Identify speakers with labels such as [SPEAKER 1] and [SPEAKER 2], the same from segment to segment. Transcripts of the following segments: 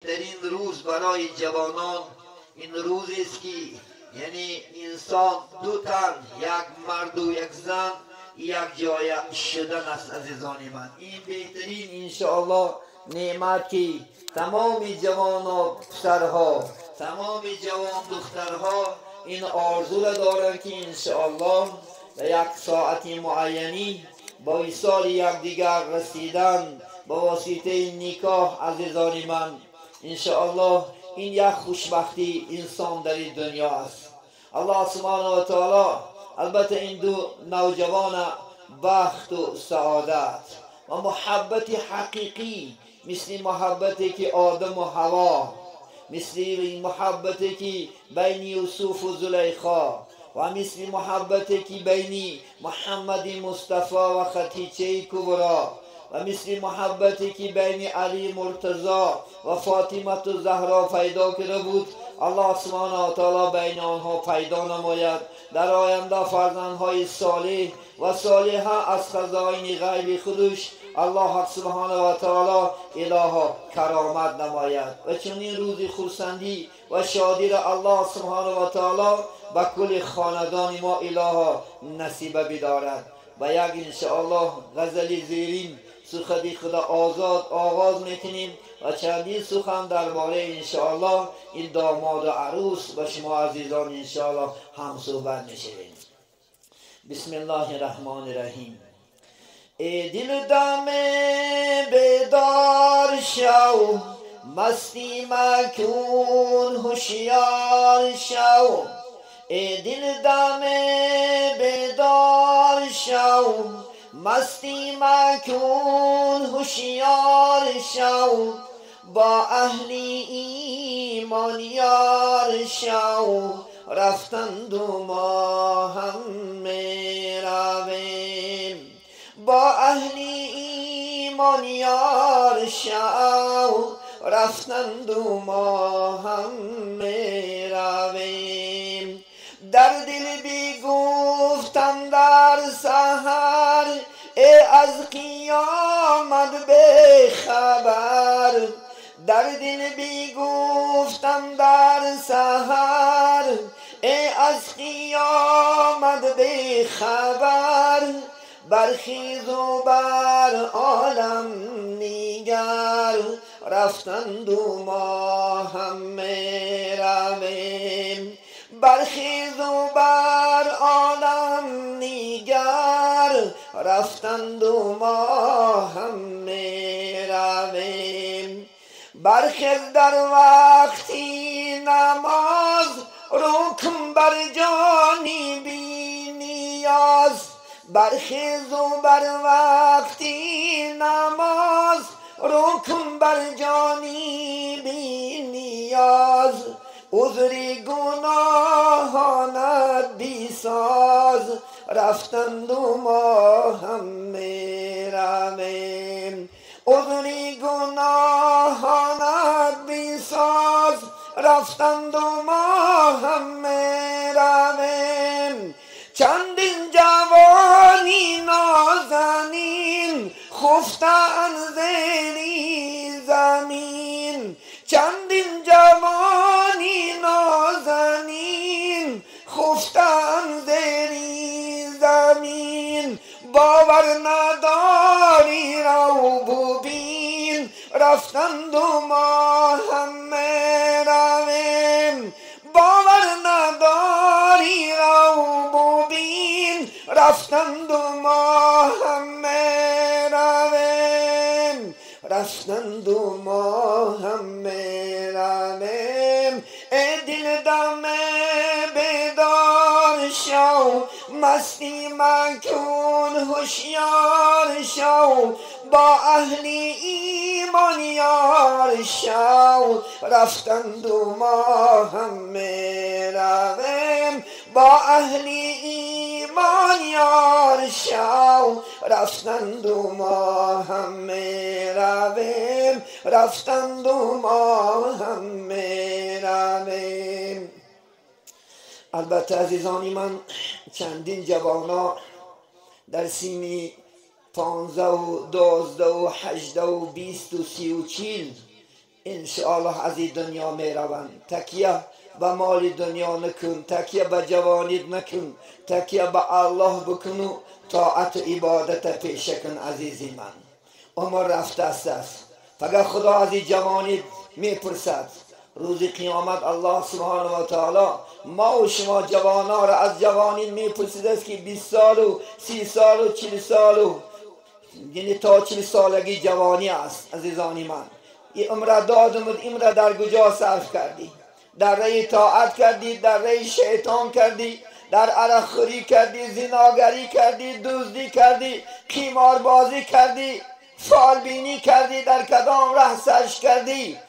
[SPEAKER 1] Беҳтарин рӯз барои ҷавонон ин рӯзест, ки яъне инсон ду тан, як марду як зан, як ҷоя шудан аст. Азизони ман, ин беҳтарин, иншоаллоҳ, неъмат, ки тамоми ҷавоно писарҳо, тамоми ҷавон духтарҳо ин орзуро доранд, ки иншоаллоҳ ба як соати муайянӣ бо висоли якдигар расидан ба воситаи никоҳ. Азизони ман, иншоаллоҳ, ин як хушбахтии инсон дар ин дунё аст. Аллоҳ субҳанаҳу ва таоло албатта ин ду навҷавона бахту саодат ва муҳаббати ҳақиқӣ, мисли муҳаббате ки Одаму Ҳаво, мисли муҳаббате ки байни Юсуфу Зулайхо ва мисли муҳаббате ки байни Муҳаммади Мустафо ва Хатичаи Кубро ва мисли муҳаббате ки байни Али Муртазо ва Фотимату Заҳро пайдо карда буд, Аллоҳ субҳанаҳу ва таоло байни онҳо пайдо намояд. Дар оянда фарзандҳои солеҳ ва солиҳа аз хазоини ғайби худаш Аллоҳ субҳанаҳу ва таоло илоҳо каромат намояд. Ва чунин рӯзи хурсандӣ ва шодиро Аллоҳ субҳанаҳу ва таоло ба кулли хонадони мо илоҳо насиба бидорад. Ба як, иншоаллоҳ, ғазали зерин сухани худо озод оғоз мекунем ва чандин сухан дар бораи, иншоаллоҳ, ин домоду арӯс ба шумо азизон, иншоаллоҳ, ҳам суҳбат мешавем. Бисмиллоҳи раҳмони раҳим. Э дил, даме бедор шав, мастӣ макун, ҳушёр шав. Э дил, даме бедор шав, мастӣ макун, ҳушёр шав, бо аҳли имон ёр шав. Рафтанду мо ҳам меравем, бо аҳли имон ёр шав. Рафтанду мо ҳам меравем. Дар дил бигуфтам дар саҳар: э аз қиёмат бехабар. Дар дил бигуфтам дар саҳар: э аз қиёмат бехабар, бархезу бар олам нигар. Рафтанду мо ҳам меравем, бархезу бар олам нигар. Рафтанду мо ҳам меравем. Бархез дар вақти намоз, рукн бар ҷониби ниёз. Бархезу бар вақти намоз, рукн бар ҷониби ниёз. Узри гуноҳонат бисоз. Рафтанду мо ҳам меравем, узри гуноҳонат бисоз. Рафтанду мо ҳам меравем. Чандин ҷавони нозанин хуфтаанд зери замин. Чандин ҷавони нозанин хуфтаанд зери замин. Бовар надорӣ, рав бубин. Рафтанду мо ҳам меравем. Бовар надорӣ, рав бубин. Рафтанду мо ҳам меравем. Рафтанду мо ҳам меравем. Э дил, даме бедор шав, мастӣ макун, ҳушёр шав, бо аҳли имон ёр шав. Рафтанду мо ҳам меравем, бо аҳли имон ёр шав. Рафтанду мо ҳам меравем. Рафтанду мо ҳам меравем. Албатта, азизони ман, чандин ҷавоно дар синни 15, 12, 18, 20, 30, 40. انشاءالله از این دنیا میروند. تکیه به مال دنیا نکن، تکیه به جوانیت نکن، تکیه به الله بکن و طاعت و عبادت پیشه کن. عزیزی من، عمر رفته است، فقط خدا از این جوانیت میپرسد. روز قیامت الله سبحانه و تعالی ما و شما جوانا را از جوانی میپرسید است که 20 سال و 30 سال و 40 سال و یعنی تا 40 سالگی جوانی است. عزیزانی من، این عمر دادم، عمر در کجا صرف کردی؟ در راه طاعت کردی، در راه شیطان کردی، در عرق خوری کردی، زناگری کردی، دزدی کردی، قماربازی کردی، فالبینی کردی، در کدام ره سرش کردی؟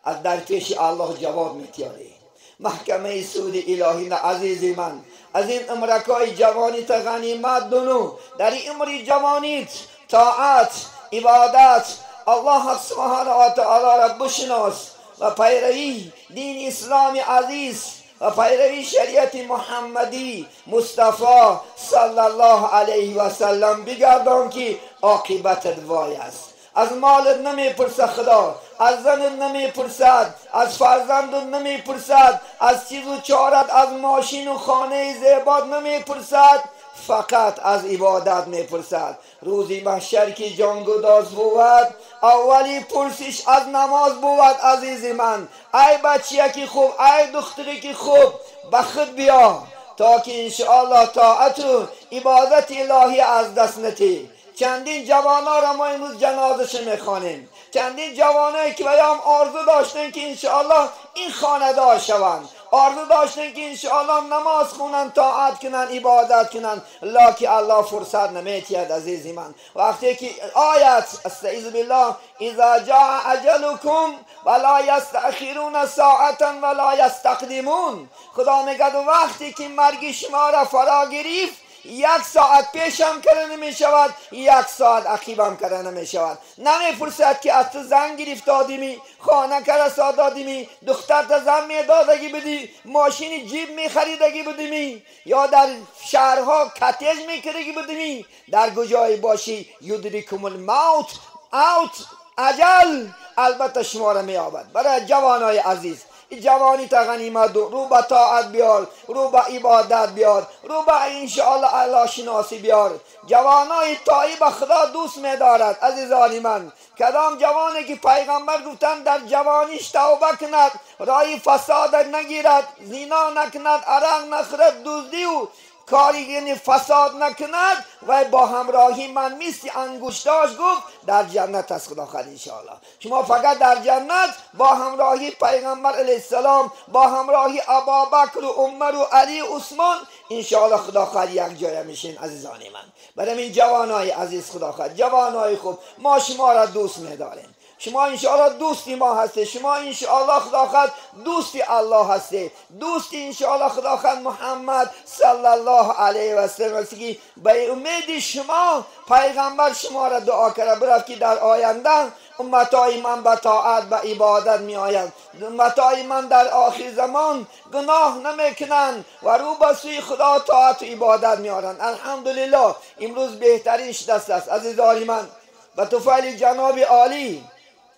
[SPEAKER 1] از در پیش الله جواب میتیاری. محکمه سود الهی نه عزیزی من، از این عمرکای جوانی تا غنیمت دونو، در این عمر جوانیت طاعت، عبادت، الله سبحانه و تعالی را بشناس و پیروی دین اسلام عزیز و پیروی شریعت محمدی مصطفی صلی الله علیه و سلم بگردان که عاقبتت وای است. از مالت نمیپرسد خدا، از زنت نمیپرسد، از فرزندت نمیپرسد، از چیز و چارت، از ماشین و خانه زیبات نمیپرسد، فقط از عبادت میپرسد. روزی محشر که جان گداز بود، اولی پرسش از نماز بود. عزیز من، ای بچیه که خوب، ای دختری که خوب، به خود بیا تا که انشاءالله طاعت و عبادت الهی از دست نتی. چندین جوانا را ما امروز جنازش میخوانیم، چندین جوانایی که بیام آرزو داشتن که انشاءالله این خانه دار شوند، آرزو داشتن که انشاءالله نماز خونن، طاعت کنن، عبادت کنن، لکه الله فرصت نمیتید. عزیزی من، وقتی که آیت استعیذ بالله اذا جاء اجلکم ولا یستأخرون ساعتا ولا یستقدمون، خدا میگه وقتی که مرگ شما را فرا گرفت، یک ساعت پیشم کرده نمی شود، یک ساعت عقیبم کرده نمی شود. نمی پرسد که از تو زن گرفت دادیمی، خانه کرسا دادیمی، دختر تا زن می دادگی بدی، ماشین جیب می خریدگی بدیمی، یا در شهرها کتیج می کردگی بدیمی. در کجای باشی یدرکم الموت، اوت اجل البته شما را می آورد. برای جوانای عزیز، جوانی تا غنیمت رو به طاعت بیار، رو به عبادت بیار، رو به انشاءالله الله شناسی بیار. جوانای طایب خدا دوست می‌دارد. عزیزان من، کدام جوانی که پیغمبر گفتن در جوانیش توبه کند، رای فساد نگیرد، زنا نکند، عرق نخورد، دزدی و کاری یعنی فساد نکند، و با همراهی من میستی انگشتاش گفت در جنت از خدا خواهد انشاءالله. شما فقط در جنت با همراهی پیغمبر علیه السلام، با همراهی ابابکر و عمر و علی و عثمان انشاءالله خدا خواهد یک جای میشین. عزیزان من، برای این جوانای عزیز خدا خواهد، جوانای خوب، ما شما را دوست میداریم. شما انشاءالله دوستی ما هستی، شما انشاءالله خدا خواهد دوستی الله هستی، دوستی انشاءالله خدا خواهد محمد صلی الله علیه و سلم هستی که به امید شما پیغمبر شما را دعا کرده برفت که در آینده امتای من به طاعت به عبادت می آیند، امتای من در آخر زمان گناه نمیکنند و رو به سوی خدا طاعت و عبادت می آرند. الحمدلله امروز بهترین دست است. عزیزان من، به طفیل جناب عالی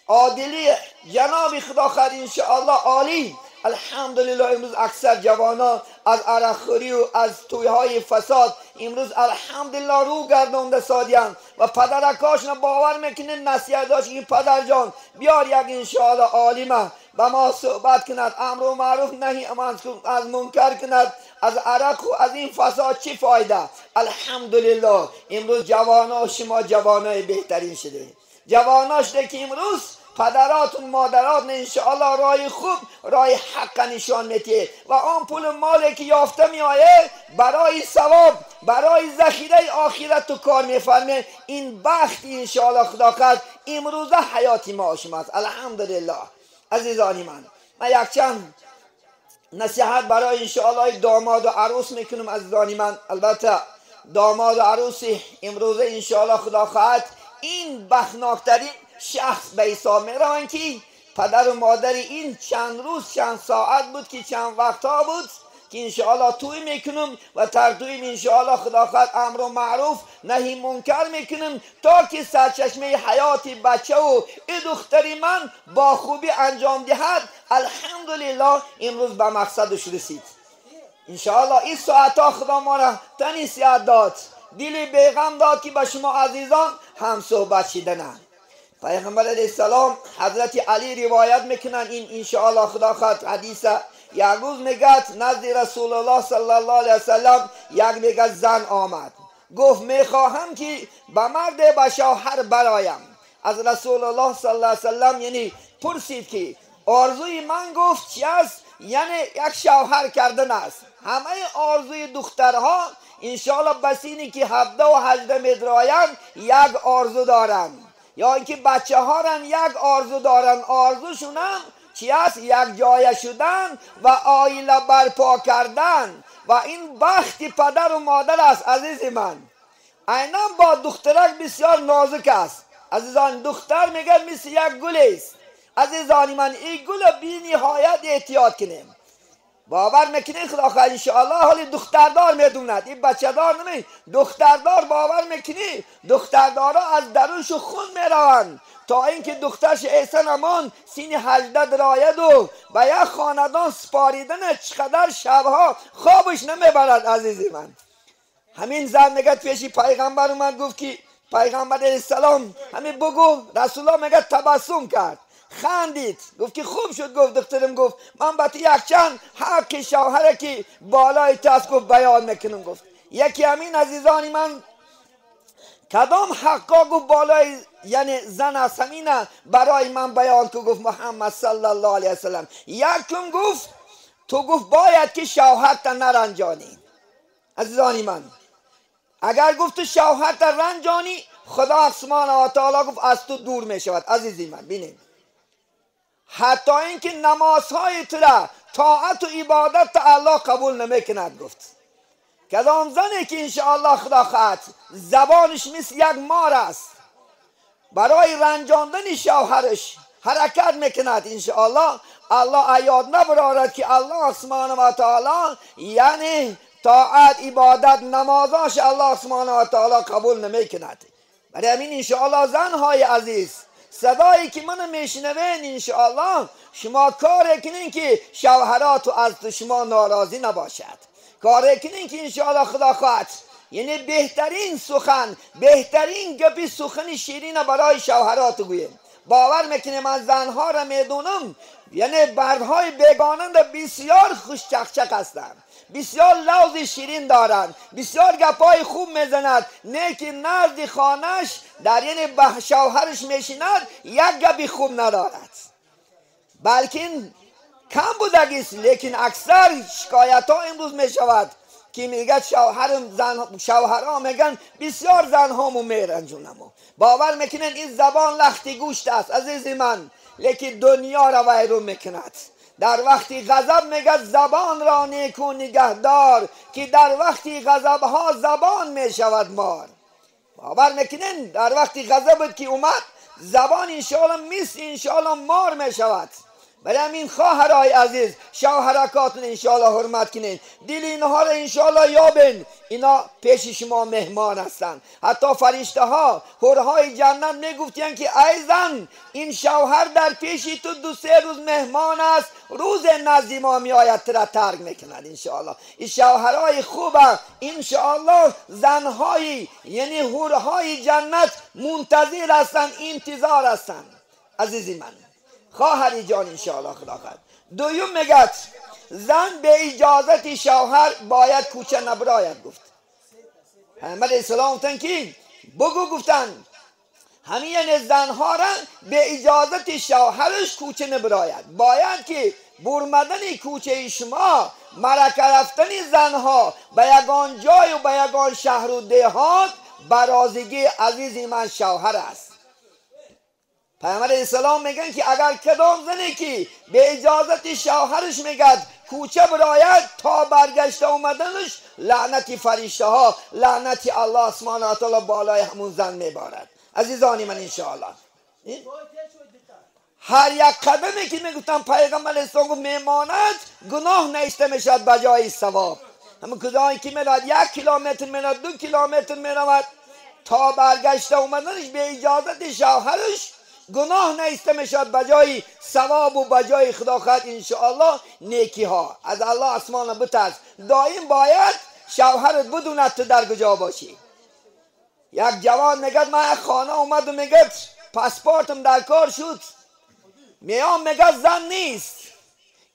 [SPEAKER 1] عادلی جناب خدا خواهد انشاءالله عالی، الحمدلله امروز اکثر جوانا از عرقخوری و از تویهای فساد امروز الحمدلله رو گردانده سادیان و پدرکاشون باور میکنه، نصیحت داشت که پدر جان بیار یک انشاءالله عالمه به ما صحبت کند، امر و معروف نهی از منکر کند، از عرق و از این فساد چی فایده؟ الحمدلله امروز جوانا شما جوانای بهترین شده، جوانا شده که امروز پدراتون مادراتون انشاءالله رای خوب رای حق نشان میده و آن پول مالی که یافته میآیه برای ثواب برای ذخیره آخرت تو کار میفرمه. این بخت انشاءالله خدا خواهد امروزه حیاتی ما شماست. الحمدلله. عزیزان من، من یک چند نصیحت برای انشاءالله داماد و عروس میکنم. عزیزان من، البته داماد و عروس امروزه انشاءالله خدا خواهد این بخناکترین شخص به حساب میروند که پدر و مادر این چند روز چند ساعت بود که چند وقتها بود که انشاءالله توی میکنم و تردوی انشاءالله خدا خواهد امر و معروف نهی منکر میکنم تا که سرچشمه حیات بچه و ای دختری من با خوبی انجام دهد. الحمدلله امروز به مقصدش رسید انشاءالله. این ساعت ها خدا ما را تنی صحت داد، دل بیغم داد که با شما عزیزان هم صحبت شدنند. پیغمبر علیه السلام حضرت علی روایت میکنن این انشاءالله خدا خواهد حدیث. یک روز میگد نزد رسول الله صلی الله علیه وسلم یک میگد زن آمد، گفت میخواهم که به مرد به شوهر برایم. از رسول الله صلی الله علیه وسلم یعنی پرسید که آرزوی من گفت چی است؟ یعنی یک شوهر کردن است. همه آرزوی دخترها انشاءالله بسینی که 17 و 18 میدرایند یک آرزو دارند، یا اینکه بچه ها هم یک آرزو دارن، آرزوشون هم چی است؟ یک جایه شدن و آیله برپا کردن. و این بخت پدر و مادر است عزیز من. اینم با دخترک بسیار نازک است عزیزان. دختر میگه مثل یک گل است عزیزان من. این گل بی نهایت احتیاط کنیم. باور میکنین خدا خواهد انشاءالله حالی دختردار میدوند، این بچه دار نمی، دختردار باور میکنی دختردارا از درونش خون میروند تا اینکه دخترش احسن امان سین 18 دراید و به یک خاندان سپاریدن چقدر شبها خوابش نمیبرد عزیزی من. همین زن میگه پیشی پیغمبر اومد، گفت که پیغمبر علیه السلام همین بگو. رسول الله میگه تبسم کرد، خندید، گفت که خوب شد. گفت دخترم، گفت من با تو یک چند حق شوهر که بالای تاست گفت بیان میکنم. گفت یکی همین عزیزانی من کدام حقا گفت بالای یعنی زن است همینه برای من بیان که گفت محمد صلی الله علیه وسلم. یکم گفت تو گفت باید که شوهرت نرنجانی عزیزانی من. اگر گفت تو شوهرت رنجانی خدا سبحانه و تعالی گفت از تو دور میشود عزیزی من. بینید حتی اینکه نمازهای تو را طاعت و عبادت الله قبول نمیکند. گفت کدام زنی که انشاءالله خدا خواهد زبانش مثل یک مار است برای رنجاندن شوهرش حرکت میکند انشاءالله الله ایاد نبرارد که الله سبحانه و تعالی یعنی طاعت عبادت نمازاش الله سبحانه و تعالی قبول نمیکند. برای همین انشاءالله زنهای عزیز صدایی که منو میشنوین انشاءالله شما کار کنین که شوهرات از شما ناراضی نباشد. کار کنین که انشاءالله خدا خواهد یعنی بهترین سخن، بهترین گپی سخن شیرین برای شوهرات گوییم. باور میکنه من زنها را میدونم یعنی مردهای بیگانه بسیار خوش چخچک هستند، بسیار لوز شیرین دارند، بسیار گپای خوب میزند، نه که نزد خانهش در یعنی به شوهرش میشیند یک گپی خوب ندارد، بلکه کم بودگیست. لیکن اکثر شکایت ها امروز میشود که میگه شوهرم زن، شوهرها میگن بسیار زنهامو میرنجونم. باور میکنن این زبان لختی گوشت است عزیز من، لیکن دنیا را ویرون میکند. در وقتی غضب میگه زبان را نیکو نگهدار که در وقتی غضب ها زبان میشود مار. باور میکنن در وقتی غضب که اومد زبان انشاءالله مثل انشاءالله مار میشود. برای همین خواهرای عزیز شوهرکاتون انشاءالله حرمت کنین، دل اینها را انشاءالله یابین، اینا پیش شما مهمان هستند. حتی فرشته ها حورهای جنت میگفتند که ای زن این شوهر در پیش تو 2-3 روز مهمان است، روز نزد ما میآید تو را ترک میکند انشاءالله. این شوهرای خوبه انشاءالله زنهای یعنی حورهای جنت منتظر هستند، انتظار هستند عزیزی من. خواهری جان انشاءالله خدا خواهد. دویم میگه زن به اجازت شوهر باید کوچه نبراید. گفت پیامبر اسلام گفتن که بگو، گفتن همین زنها را به اجازت شوهرش کوچه نبراید. باید که برمدن کوچه شما، مرکه رفتن زنها به یگان جای و به یگان شهر و دهات برازگی عزیز من شوهر است. پیامبر اسلام میگن که اگر کدام زنی که به اجازت شوهرش میگد کوچه براید تا برگشته اومدنش لعنت فرشته ها، لعنت الله سبحانه و تعالی بالای همون زن میبارد. عزیزانی من انشاءالله هر یک قدمی که میگفتن پیغمبر اسلام گفت میماند گناه نوشته میشد بجای ثواب. همون کدایی که میراد 1 کیلومتر میراد 2 کیلومتر میرود تا برگشته اومدنش به اجازت شوهرش گناه نوشته میشد بجای ثواب و بجای خدا خواهد انشاءالله نیکی ها. از الله آسمان بترس، دائم باید شوهرت بدوند تو در کجا باشی. یک جوان میگه من خانه اومد و میگه پاسپورتم در کار شد، میام میگه زن نیست،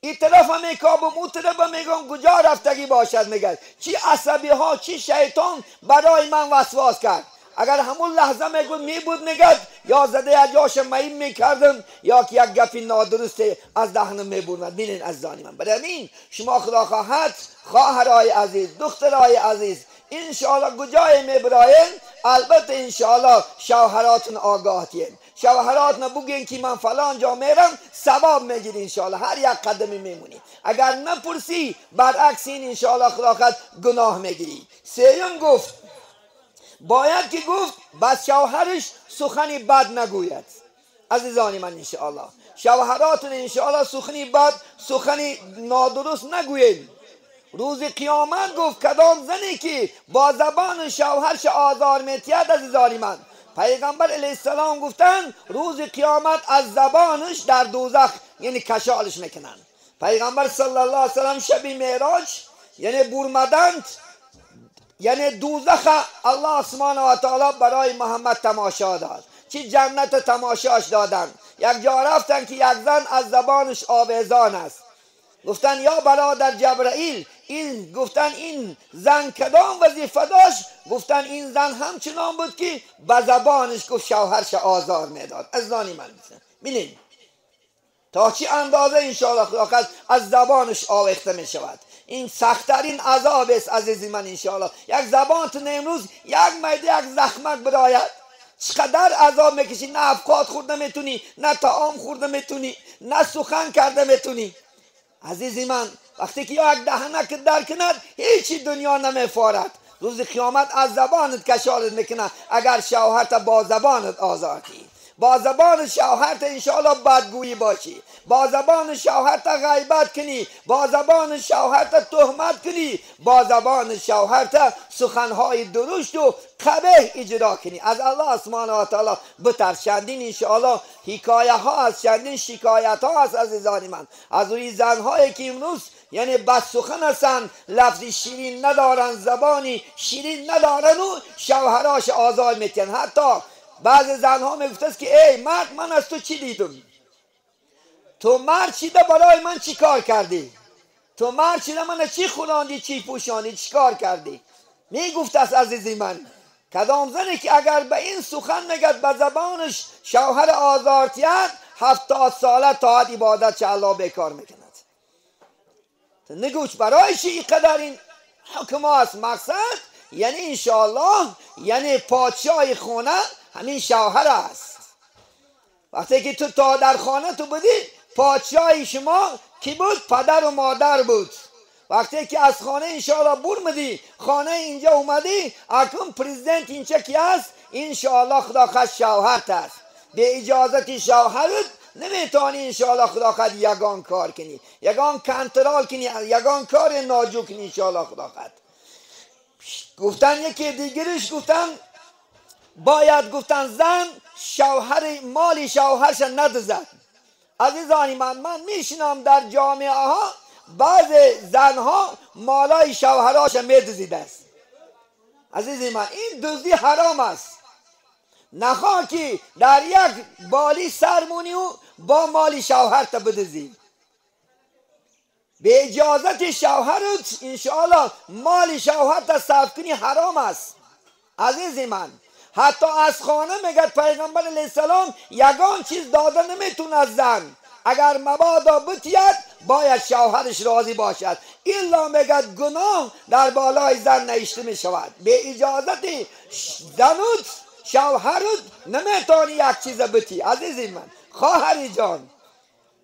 [SPEAKER 1] این طرف هم میکابم اون طرف هم میگم کجا رفتگی باشد. میگه چی عصبی ها چی شیطان برای من وسواس کرد. اگر همون لحظه میگو میبود میگد یا زده از جاش معین میکردم یا که یک گپی نادرست از دهنم میبرد. بینین از زانی من. برای این شما خدا خواهد خواهرای عزیز، دخترای عزیز، انشاءالله کجای میبراین البته انشاءالله شوهراتون آگاه تین، شوهراتون بگین که من فلان جا میرم ثواب میگیری انشاءالله، هر یک قدمی میمونی. اگر نپرسی برعکس این انشاءالله خدا خواهد گناه میگیری. سیوم گفت باید که گفت بس شوهرش سخنی بد نگوید. عزیزان من انشاءالله شوهراتون انشاءالله سخنی بد سخنی نادرست نگوید. روز قیامت گفت کدام زنی که با زبان شوهرش آزار میتید، عزیزان من پیغمبر علیه السلام گفتن روز قیامت از زبانش در دوزخ یعنی کشالش میکنن. پیغمبر صلی الله علیه وسلم شب معراج یعنی برمدند، یعنی دوزخ الله سبحانه و تعالی برای محمد تماشا داد، چی جنت تماشاش دادن. یک جا رفتن که یک زن از زبانش آویزان است، گفتن یا برادر جبرائیل این، گفتن این زن کدام وظیفه داشت؟ گفتن این زن همچنان بود که به زبانش گفت شوهرش آزار میداد. از زانی من بینین تا چی اندازه انشاءالله خدا از زبانش آویخته می شود. این سختترین عذاب است عزیزی من انشاءالله. یک زبانتون امروز یک میده یک زخمک براید چقدر عذاب میکشی، نه افکات خورده میتونی، نه طعام خورده میتونی، نه سخن کرده میتونی. عزیزی من وقتی که یک دهنک در کند هیچی دنیا نمیفارد. روز قیامت از زبانت کشالت میکنه اگر شوهرت با زبانت آزار دی، با زبان شوهرت انشاءالله بدگویی باشی، با زبان شوهرت غیبت کنی، با زبان شوهرت تهمت کنی، با زبان شوهرت سخنهای درشت و قبیح اجرا کنی. از الله سبحانه و تعالی بترس. چندین انشاءالله حکایه ها از چندین شکایت ها از عزیزان من از روی زنهایی که امروز یعنی بد سخن هستند، لفظ شیرین ندارن، زبانی شیرین ندارن و شوهراش آزار میتن. حتی بعض زنها میگفت که ای مرد من از تو چی دیدم، تو مرد چیده برای من چی کار کردی، تو مرد چیده من چی خوراندی، چی پوشاندی، چی کار کردی؟ میگفت از عزیزی من کدام زنی که اگر به این سخن نگد به زبانش شوهر آزارتید 70 ساله طاعت عبادت چه الله بیکار میکند. نگوش برای چی اینقدر این حکم است؟ مقصد یعنی انشاءالله یعنی پادشاه خانه همین شوهر است. وقتی که تو تا در خانه تو بودی پادشاه شما کی بود؟ پدر و مادر بود. وقتی که از خانه انشاءالله برمدی خانه اینجا اومدی اکنون پرزیدنت اینجا کی است؟ انشاءالله خدا خواهد شوهرت است. به اجازت شوهرت نمیتونی انشاءالله خدا خواهد یگان کار کنی، یگان کنترل کنی، یگان کار ناجو کنی انشاءالله خدا خواهد. گفتن یکی دیگرش گفتن باید گفتن زن شوهر مالی شوهرش ندزد. عزیزانی من میشنم در جامعه ها بعض زنها مالای شوهراش میدزیده است. عزیزی من این دزدی حرام است. نخواه که در یک بالی سرمونی و با مالی شوهرت بدزی. به اجازت شوهرت انشاءالله مال شوهرت صرف کنی حرام است. عزیزی من حتی از خانه میگه پیغمبر علیه السلام یگان چیز داده نمیتونه از زن، اگر مبادا بتید باید شوهرش راضی باشد، الا میگه گناه در بالای زن نوشته میشود. به اجازت زنوت شوهرت نمیتونی یک چیز بتی. عزیزی من خواهری جان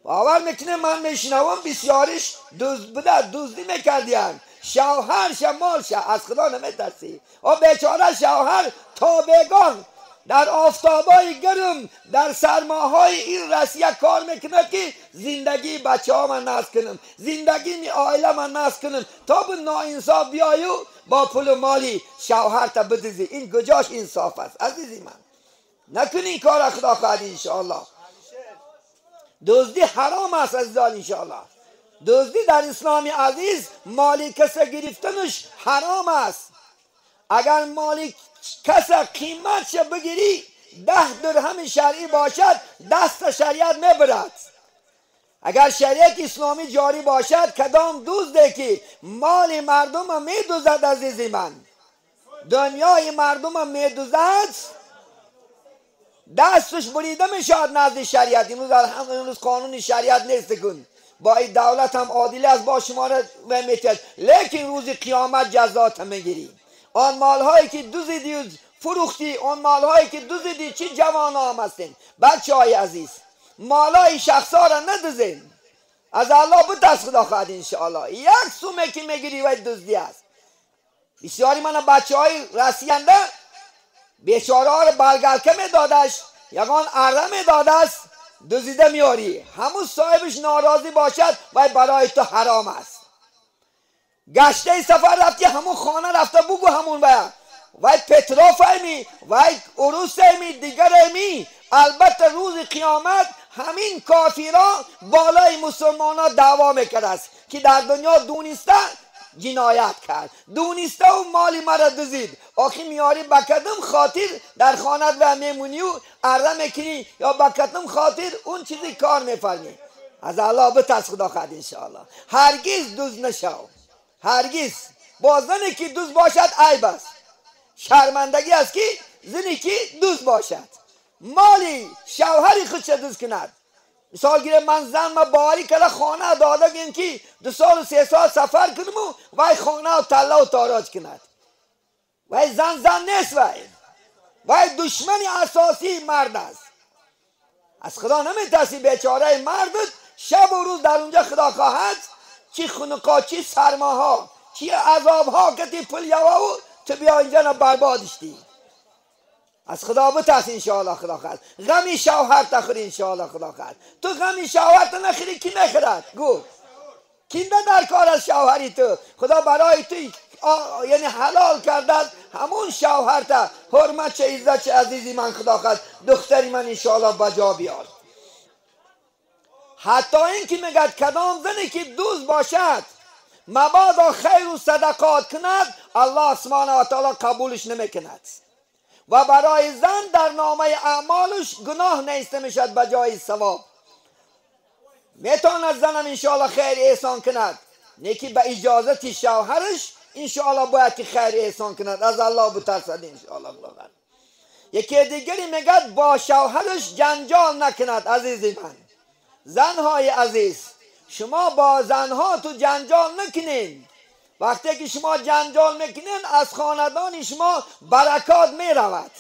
[SPEAKER 1] باور میکنه من میشنوم بسیارش دزد بوده، دزدی میکردین، شوهرش مالش از خدا نمیترسی. او بیچاره شوهر تا بگاه در آفتابای گرم، در سرماهای این رسیه کار میکنه که زندگی بچه ها من نصب کنم، زندگی آیله من نصب کنم، تا به ناانصاف بیایی و با پول و مالی شوهر تا بدزی. این کجاش انصاف است عزیزی من؟ نکنی این کار، خدا خواهد انشاءالله. دزدی حرام است عزیزان انشاءالله. دزدی در اسلام عزیز مالی کس گرفتنش حرام است. اگر مالی کس قیمتش بگیری 10 درهم شرعی باشد دست شریعت میبرد. اگر شریعت اسلامی جاری باشد کدام دزده که مال مردم میدوزد عزیزی من، دنیای مردم میدوزد، دستش بریده میشود نزد شریعت. امروز قانون شریعت نیست کن، با این دولت هم عادل است، با شما را میتید، لیکن روز قیامت جزات میگیری. آن مالهایی که دزدیدی و فروختی، آن مالهایی که دزدیدی، چی جوان هم هستین بچه های عزیز، مالای شخصا را ندزین، از الله بترس خدا خواهد انشاءالله. یک سومه که میگیری و دزدی است. بسیاری من بچه های رسینده بیچاره ها رو برگلکه میدادش، یگان اره میدادش، دزدیده میاری، همون صاحبش ناراضی باشد و برای تو حرام است. گشته سفر رفتی همون خانه رفته بگو همون باید وای پتروف ایمی، وای عروس ایمی، دیگر ایمی. البته روز قیامت همین کافرا بالای مسلمان ها دعوا میکرد است که در دنیا دونسته جنایت کرد، دونسته و مالی مرا دزید. آخی میاری بکدم خاطر در خانه و میمونی و اره میکنی، یا بکدم خاطر اون چیزی کار میفرمی. از الله بترس خدا خواهد انشاءالله. هرگز دزد نشو، هرگز. با زنی که دوست باشد عیب است، شرمندگی است که زنی که دوست باشد مالی شوهری خودش دوست کند. مثال گیره من زن ما باوری کلا خانه داده گیم که 2 سال و 3 سال سفر کنم و وای خانه و طلا و تاراج کند. وای زن زن نیست، وای دشمن اساسی مرد است. از خدا نمیترسی بیچاره مرد شب و روز در اونجا خدا خواهد چی خنقا، چی سرماها، چی عذابها که تی پول یوا و تو بیا اینجا نه بربادش دی. از خدا بترس انشاءالله خدا خواهد. غمی شوهر تخوری انشاءالله خدا خواهد. تو غمی شوهر تو نخوری کی میخورد؟ گو کینده در کار از شوهری تو. خدا برای تو یعنی حلال کرده همون شوهر تا حرمت چه عزت چه عزیزی من خدا خواهد. دختری من انشاءالله بجا بیار. حتی این که میگد کدام زنی که دوست باشد مبادا خیر و صدقات کند الله سبحانه و تعالی قبولش نمیکند و برای زن در نامه اعمالش گناه نیسته میشد بجای ثواب. میتواند زنم انشاءالله خیر احسان کند، نیکی به اجازت شوهرش انشاءالله باید که خیر احسان کند. از الله بترسد انشاءالله. یکی دیگری میگد با شوهرش جنجال نکند. عزیزی من، زنهای عزیز، شما با زنها تو جنجال نکنین. وقتی که شما جنجال میکنین از خاندان شما برکات میرود.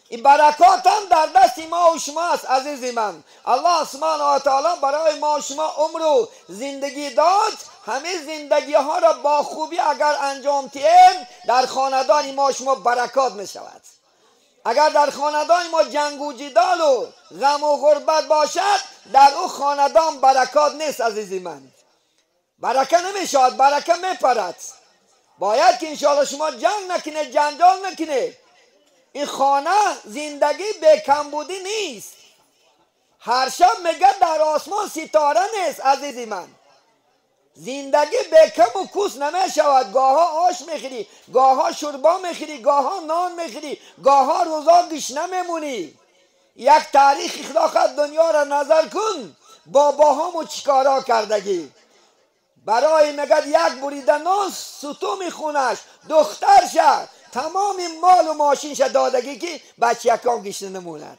[SPEAKER 1] این برکات هم در دست ما و شما است عزیزی من. الله سبحانه و تعالی برای ما و شما عمر و زندگی داد، همه زندگی ها را با خوبی اگر انجام دهیم در خاندان ما و شما برکات میشود. اگر در خاندان ما جنگ و جدال و غم و غربت باشد در او خاندان برکات نیست عزیزی من. برکه نمیشود، برکه میپرد. باید که انشاءالله شما جنگ نکنه، جنجال نکنه. این خانه زندگی به کمبودی نیست. هر شب میگه در آسمان ستاره نیست عزیزی من. زندگی به کم و کوس نمیشود. گاها آش میخوری، گاها شربا میخوری، گاها نان میخوری، گاها روزا گشنه میمونی. یک تاریخ خدا خود دنیا را نظر کن باباهامو چیکارا کردگی. برای مگد یک بریده نان ستو میخونش، دخترش تمام مال و ماشینش دادگی که بچه یکام گشنه نموند.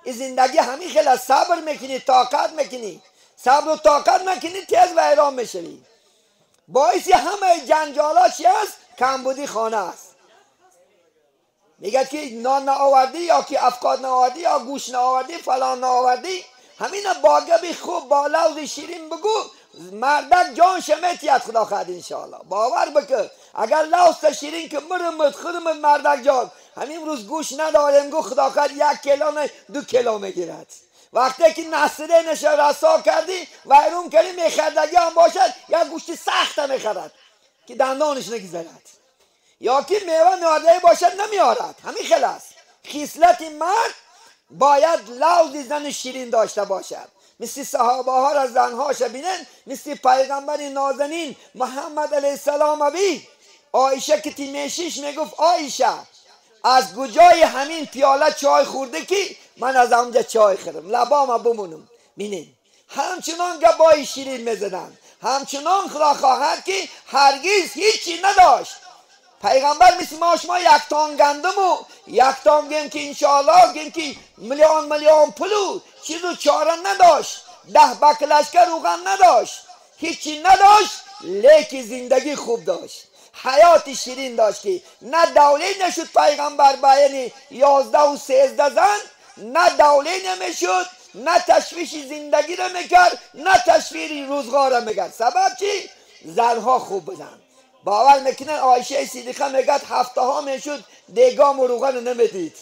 [SPEAKER 1] این زندگی همین خیلی صبر میکنی، طاقت میکنی. صبر و طاقت نکنی تیز و ایران میشوی. باعث همه جنجالا چی است؟ کمبودی خانه است. میگه که نان نآوردی یا که افکار نآوردی یا گوش نآوردی فلان نآوردی، همین با گبی خوب با لوز شیرین بگو مردک جان شمیتیت خدا خواهد انشاءالله. باور بکن اگر لوز شیرین که مرمد خودمد مردک جان همین روز گوش نداریم گو خدا خواهد 1 کیلو نه 2 کیلو میگیرد. وقتی که نصره نشه رسا کردی ویرون کردی میخردگی هم باشد یا گوشت سخت هم میخرد که دندانش نگذرد، یا که میوه میارده باشد نمیارد. همین خلاص خصلت مرد باید لوز زن شیرین داشته باشد. مثل صحابه ها را زنهاش بینن، مثل پیغمبر نازنین محمد علیه السلام بی عایشه که تیمیشیش میگفت عایشه از کجای همین پیاله چای خورده که من از اونجا چای خورم لبام بمونم. بینین همچنان گبای شیرین میزدن، همچنان خدا خواهد که هرگز هیچی نداشت. پیغمبر مثل ما شما 1 تن گندم و 1 تن گیم که انشاءالله گیم که میلیون میلیون پلو چیزو چاره نداشت، 10 بکلشکر روغن نداشت، هیچی نداشت، لیک زندگی خوب داشت، حیات شیرین داشت که نه دوله نشد پیغمبر با یعنی 11 و 13 زن، نه دوله نمیشد، نه تشویش زندگی را میکرد، نه تشویش روزگار را میکرد. سبب چی؟ زنها خوب بودن. باور میکنن عایشه صدیقه میگد هفته ها میشد دیگام و روغن نمیدید،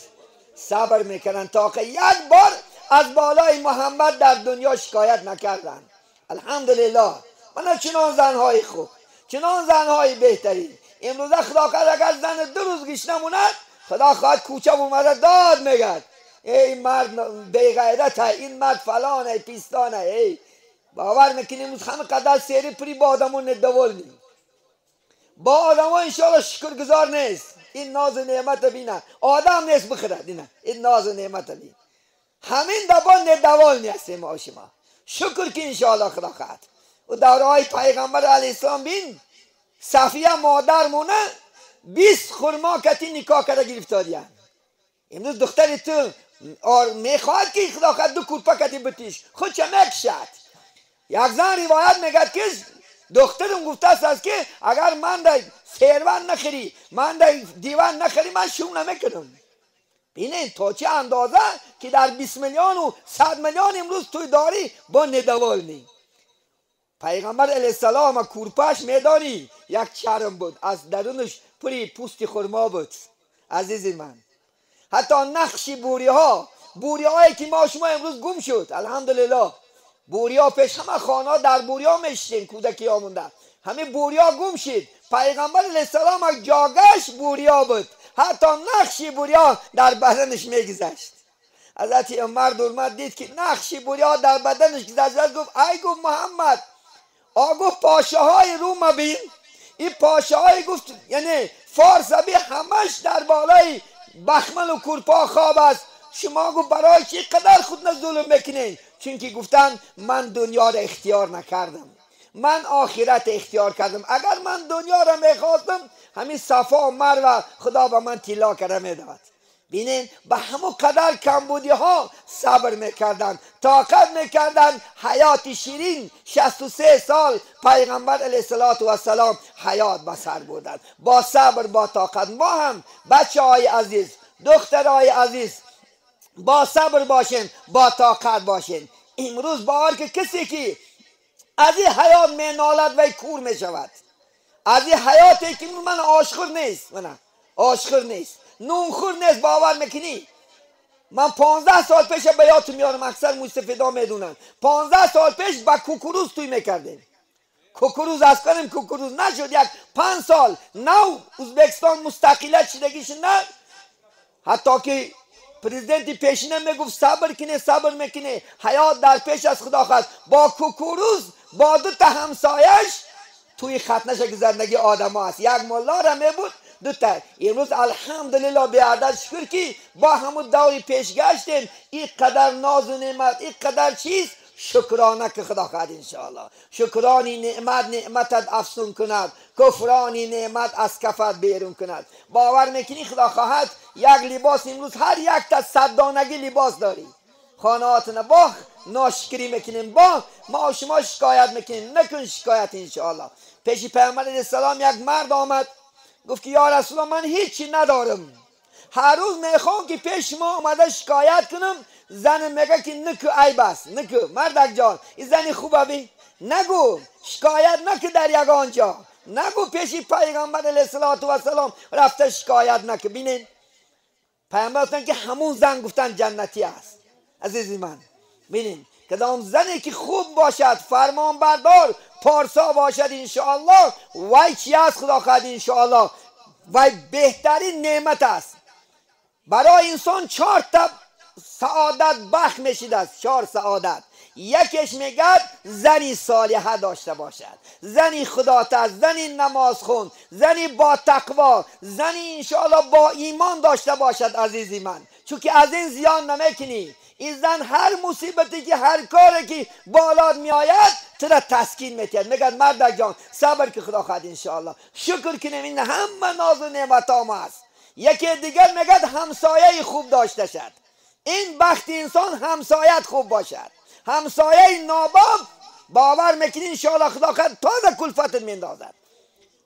[SPEAKER 1] صبر میکنن تا که یک بار از بالای محمد در دنیا شکایت نکردن. الحمدلله من چنان زنهای خوب، چنان زنهای بهترین. امروز خدا خواهد اگر زن 2 روز گیش نموند، خدا خواهد کوچه اومده داد میگد ای مرد بی غیرت، این مرد فلانه پیستانه. ای باور میکنیم امروز همه قدر سیری پری با آدمون ندولیم، با آدم ها انشاءالله شکرگزار نیست. این ناز و نعمت بینه آدم نیست بخرد، اینه این ناز و نعمت بین همین دبا ندوال نیستیم ما شما. شکر که انشاءالله خدا خواهد. و دوره های پیغمبر علیه السلام بین صفیه مادر مونه 20 خرما کتی نکاح کرده گرفتاریان. امروز دختر تو میخواهد که خدا خواهد 2 کورپا کتی بتیش خود چه میکشد. یک زن روایت میگد که دخترم گفته است که اگر من در سیروان نخری، من در دیوان نخری، من شوم نمیکنم. بینین تا چه اندازه که در 20 میلیون و 100 میلیون امروز توی داری با ندوال نی. پیغمبر علیه السلام کورپاش میدانی یک چرم بود، از درونش پری پوست خرما بود. عزیز من حتی نقش بوری ها، بوری هایی که ما شما امروز گم شد الحمدلله، بوریا پیش همه خانه در بوریا میشتیم کودکی ها مونده، همه بوریا گم شد. پیغمبر علیه السلام جاگش بوریا بود، حتی نقش بوریا در بدنش میگذشت. حضرت عمر دورمد دید که نقش بوریا در بدنش گذشت، گفت ای گفت محمد، آ گفت پاشه های روم بین، این پاشه های گفت یعنی فارس بی همش در بالای بخمل و کورپا خواب است، شما گفت برای چی قدر خود ظلم میکنین؟ چون که گفتن من دنیا را اختیار نکردم، من آخرت اختیار کردم. اگر من دنیا را میخواستم همین صفا و مروه خدا به من طلا کرده میداد. بینین به همون قدر کمبودی ها صبر میکردن، طاقت میکردن. حیات شیرین 63 سال پیغمبر علیه السلام حیات به سر بردن با صبر، با طاقت. ما هم بچه های عزیز، دخترهای عزیز، با صبر باشین، با طاقت باشین. امروز باور که کسی که از این حیات مینالد و کور میشود، از این حیاتی که من آشخور نیست، من آشخور نیست، نونخور نیست، باور میکنی؟ من 15 سال پیش به یادتون میارم، اکثر مستفیدا میدونن، 15 سال پیش با کوکروز توی میکردیم، کوکروز از کنیم کوکروز نشد. یک 5 سال نو ازبکستان مستقلیت شدگیش نه، حتی که پرزیدنت پیشینه میگفت صبر کنه، صبر میکنه، حیات در پیش از خدا خواست. با کوکروز با 2 تا همسایش توی ختنش که زندگی آدم هست، یک ملا را میبود 2 تا. امروز الحمدلله به عدد شکر که با همون دوری پیش گشتیم، این قدر ناز و نعمت، این قدر چیز، شکرانه که خدا خواهد انشاءالله. شکرانی نعمت نعمتت افزون کند، کفرانی نعمت از کفت بیرون کند. باور میکنی خدا خواهد یک لباس امروز هر یک تا 100 دانگی لباس داری، خانهاتون با ناشکری میکنیم، با ما شما شکایت میکنیم. نکن شکایت انشاءالله. پیش پیامبر علیه السلام یک مرد آمد، گفت که یا رسول الله من هیچی ندارم، هر روز میخوام که پیش ما آمده شکایت کنم، زن میگه که نکو عیب است، نکو مردک جان این زن خوبه بی، نگو شکایت نکو در یگان جا، نگو پیش پیغمبر علیه السلام رفته شکایت نکو. بینین پیامبر گفتن که همون زن گفتن جنتی است. عزیزی من ببینین کدام زنی که خوب باشد، فرمان بردار، پارسا باشد انشاءالله، وای چی است خدا خواهد انشاءالله، وای بهترین نعمت است. برای انسان 4 تا سعادت بخش میشید است، 4 سعادت. یکیش میگد زنی صالحه داشته باشد، زنی خداترس، زنی نماز خون، زنی با تقوا، زنی انشاءالله با ایمان داشته باشد. عزیزی من چون که از این زیان نمیکنی، این زن هر مصیبتی که هر کاری که بالات میآید تو را تسکین میتید، میگد مرد جان صبر که خدا خواهد انشاءالله، شکر کنیم این همه ناز و نعمت ما است. یکی دیگر میگد همسایه خوب داشته شد، این بخت انسان همسایت خوب باشد. همسایه ناباب باور میکنی انشاءالله خدا خواهد تازه کلفتت میندازد.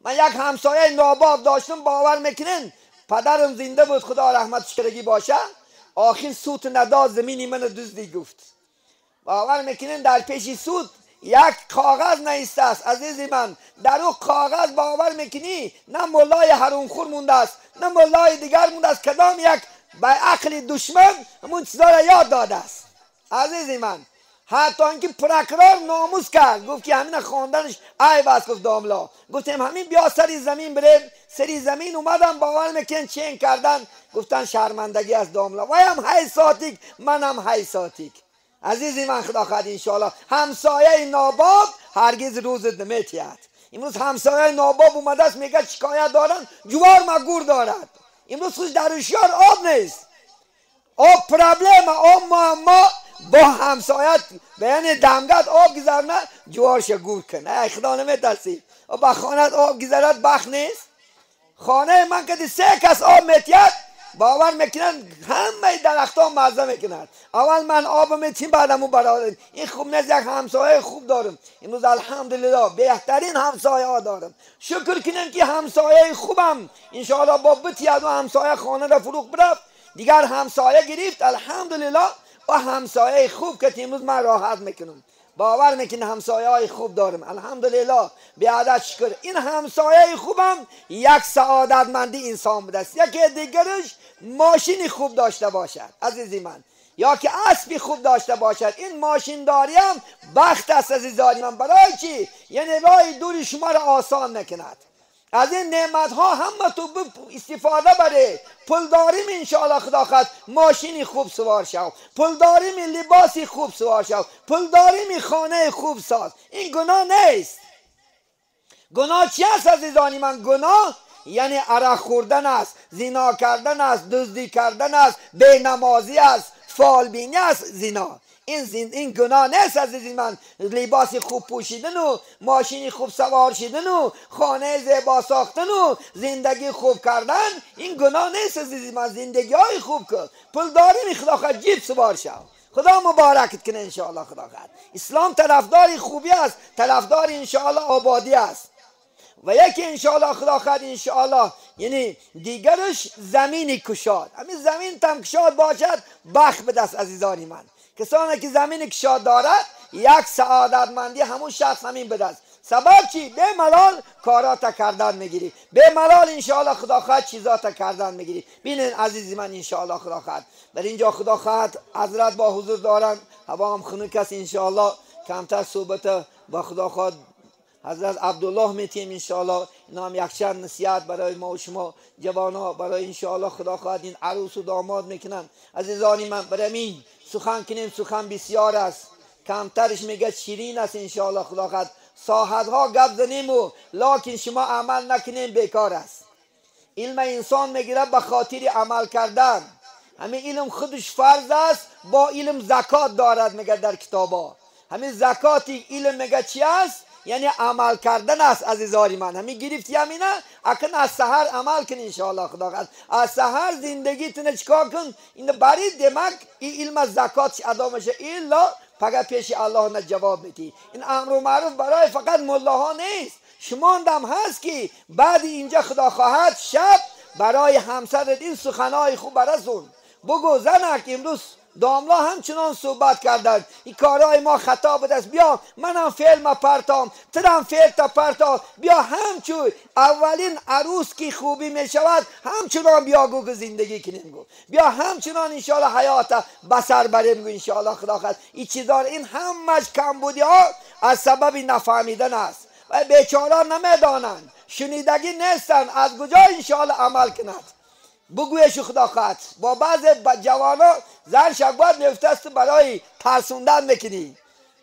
[SPEAKER 1] من یک همسایه ناباب داشتم، باور میکنین پدرم زنده بود خدا رحمتش کرگی باشه، آخر سوت نداد زمینی من دزدی گفت. باور میکنین در پیش سود یک کاغذ نیست است. عزیزی من در او کاغذ باور میکنی نه ملای حرومخور مونده است نه ملای دیگر مونده است، کدام یک به عقل دشمن همون چیزا را یاد داده است. عزیزی من حتی اینکه پرکرار ناموس کرد، گفت که همین خواندنش عیب است. گفت داملا، گفتیم همین بیا سری زمین بریم. سری زمین اومدم باور میکنن چین کردن، گفتن شرمندگی از داملا، وایم هی ساتیک منم هی ساتیک. عزیزی من خدا خواهد انشاءالله همسایه ناباب هرگز روز نمیتید. امروز همسایه ناباب اومده است میگه شکایت دارن، جوار مگور دارد. امروز خوش در هوشیار آب نیست، آب پرابلم، آب معما با همسایت به دمگد آب گذرنه جوارش گور کنه. ای خدا نمیترسی با خانه آب گذرد بخ نیست. خانه من که 3 کس آب میتید باور میکنن همه درخت ها مزه میکنند. اول من آب میتیم بعد همون برادر. این خوب نیست. یک همسایه خوب دارم امروز الحمدلله، بهترین همسایه ها دارم. شکر کنیم که همسایه خوبم انشاءالله با بتید و همسایه خانه را فروخت برفت، دیگر همسایه گرفت الحمدلله. و همسایه خوب که امروز من راحت میکنم، باور میکنه همسایه های خوب دارم الحمدلله، به عدد شکر. این همسایه خوبم یک سعادتمندی انسان بوده است. یکی دیگرش ماشین خوب داشته باشد عزیزی من، یا که اسبی خوب داشته باشد. این ماشین داری هم بخت است عزیزانی من. برای چی؟ یعنی راه دوری شما را آسان نکند. از این نعمت ها همه تو استفاده بره. پول داریم انشاءالله خدا خواهد ماشینی خوب سوار شو، پول داریم لباسی خوب سوار شو، پول داریم خانه خوب ساز. این گناه نیست. گناه چی است عزیزانی من؟ گناه یعنی عرق خوردن است، زنا کردن است، دزدی کردن است، بینمازی است، فالبینی است، زنا. این گناه نیست عزیزی من. لباس خوب پوشیدن و ماشین خوب سوار شدن و خانه زیبا ساختن و زندگی خوب کردن این گناه نیست عزیزی من. زندگی های خوب کن، پول داریم خدا خواهد جیب سوار شو، خدا مبارکت کنه انشاءالله خدا خواهد. اسلام طرفدار خوبی است، طرفدار انشاءالله آبادی است. و یکی انشاءالله خدا خواهد انشاءالله یعنی دیگرش زمینی کشاد. همین زمین تم کشاد باشد بخت به دست عزیزانی من. کسانی که زمین کشاد دارد یک سعادتمندی همون شخص همین به دست. سبب چی؟ به ملال کارات کردن میگیری، به ملال انشاءالله خدا خواهد چیزات کردن میگیری. ببینین عزیزی من انشاءالله خدا خواهد در اینجا خدا خواهد حضرت با حضور دارن، هوا هم خنک است انشاءالله کمتر صحبت با خدا خواهد حضرت عبدالله میتیم انشاءالله. اینا هم یک چند نصیحت برای ما و شما جوانا برای انشاءالله خدا خواهد این عروس و داماد میکنن. عزیزانی من برای این سخن کنیم، سخن بسیار است، کمترش میگه شیرین است انشاءالله خدا خواهد. ساعتها گپ زنیم و لکن شما عمل نکنیم بیکار است. علم انسان میگیره به خاطر عمل کردن. همین علم خودش فرض است، با علم زکات دارد میگه در کتابا. همین زکات علم میگه چی است؟ یعنی عمل کردن است عزیزانی من. همین گرفتی همینه اکن از سحر عمل کن انشاءالله خدا خواهد. از سحر زندگی تونه چیکار کن؟ این برای دماغ این علم از زکات ادا میشه، الا فقط پیش الله نه جواب میدی. این امر و معروف برای فقط ملاها نیست، شما هم هست که بعد اینجا خدا خواهد شب برای همسرت این سخنهای خوب برسون. بگو زنک امروز داملا همچنان صحبت کردند. این کارهای ما خطا بود است، بیا منم فعل ما پرتام، ترم فعل تا پرتا، بیا همچون اولین عروس که خوبی می شود همچنان بیا گو که زندگی کنیم گو، بیا همچنان انشاءالله حیات بسر بریم گو انشاءالله خدا خواهد. این چیزار این همش کمبودی ها از سبب نفهمیدن است و بیچاره نمیدانند، شنیدگی نیستند، از کجا انشاءالله عمل کند؟ بگویش خدا خواهد. با بعض جوانا زن شگواد میفته است برای ترسوندن میکنی،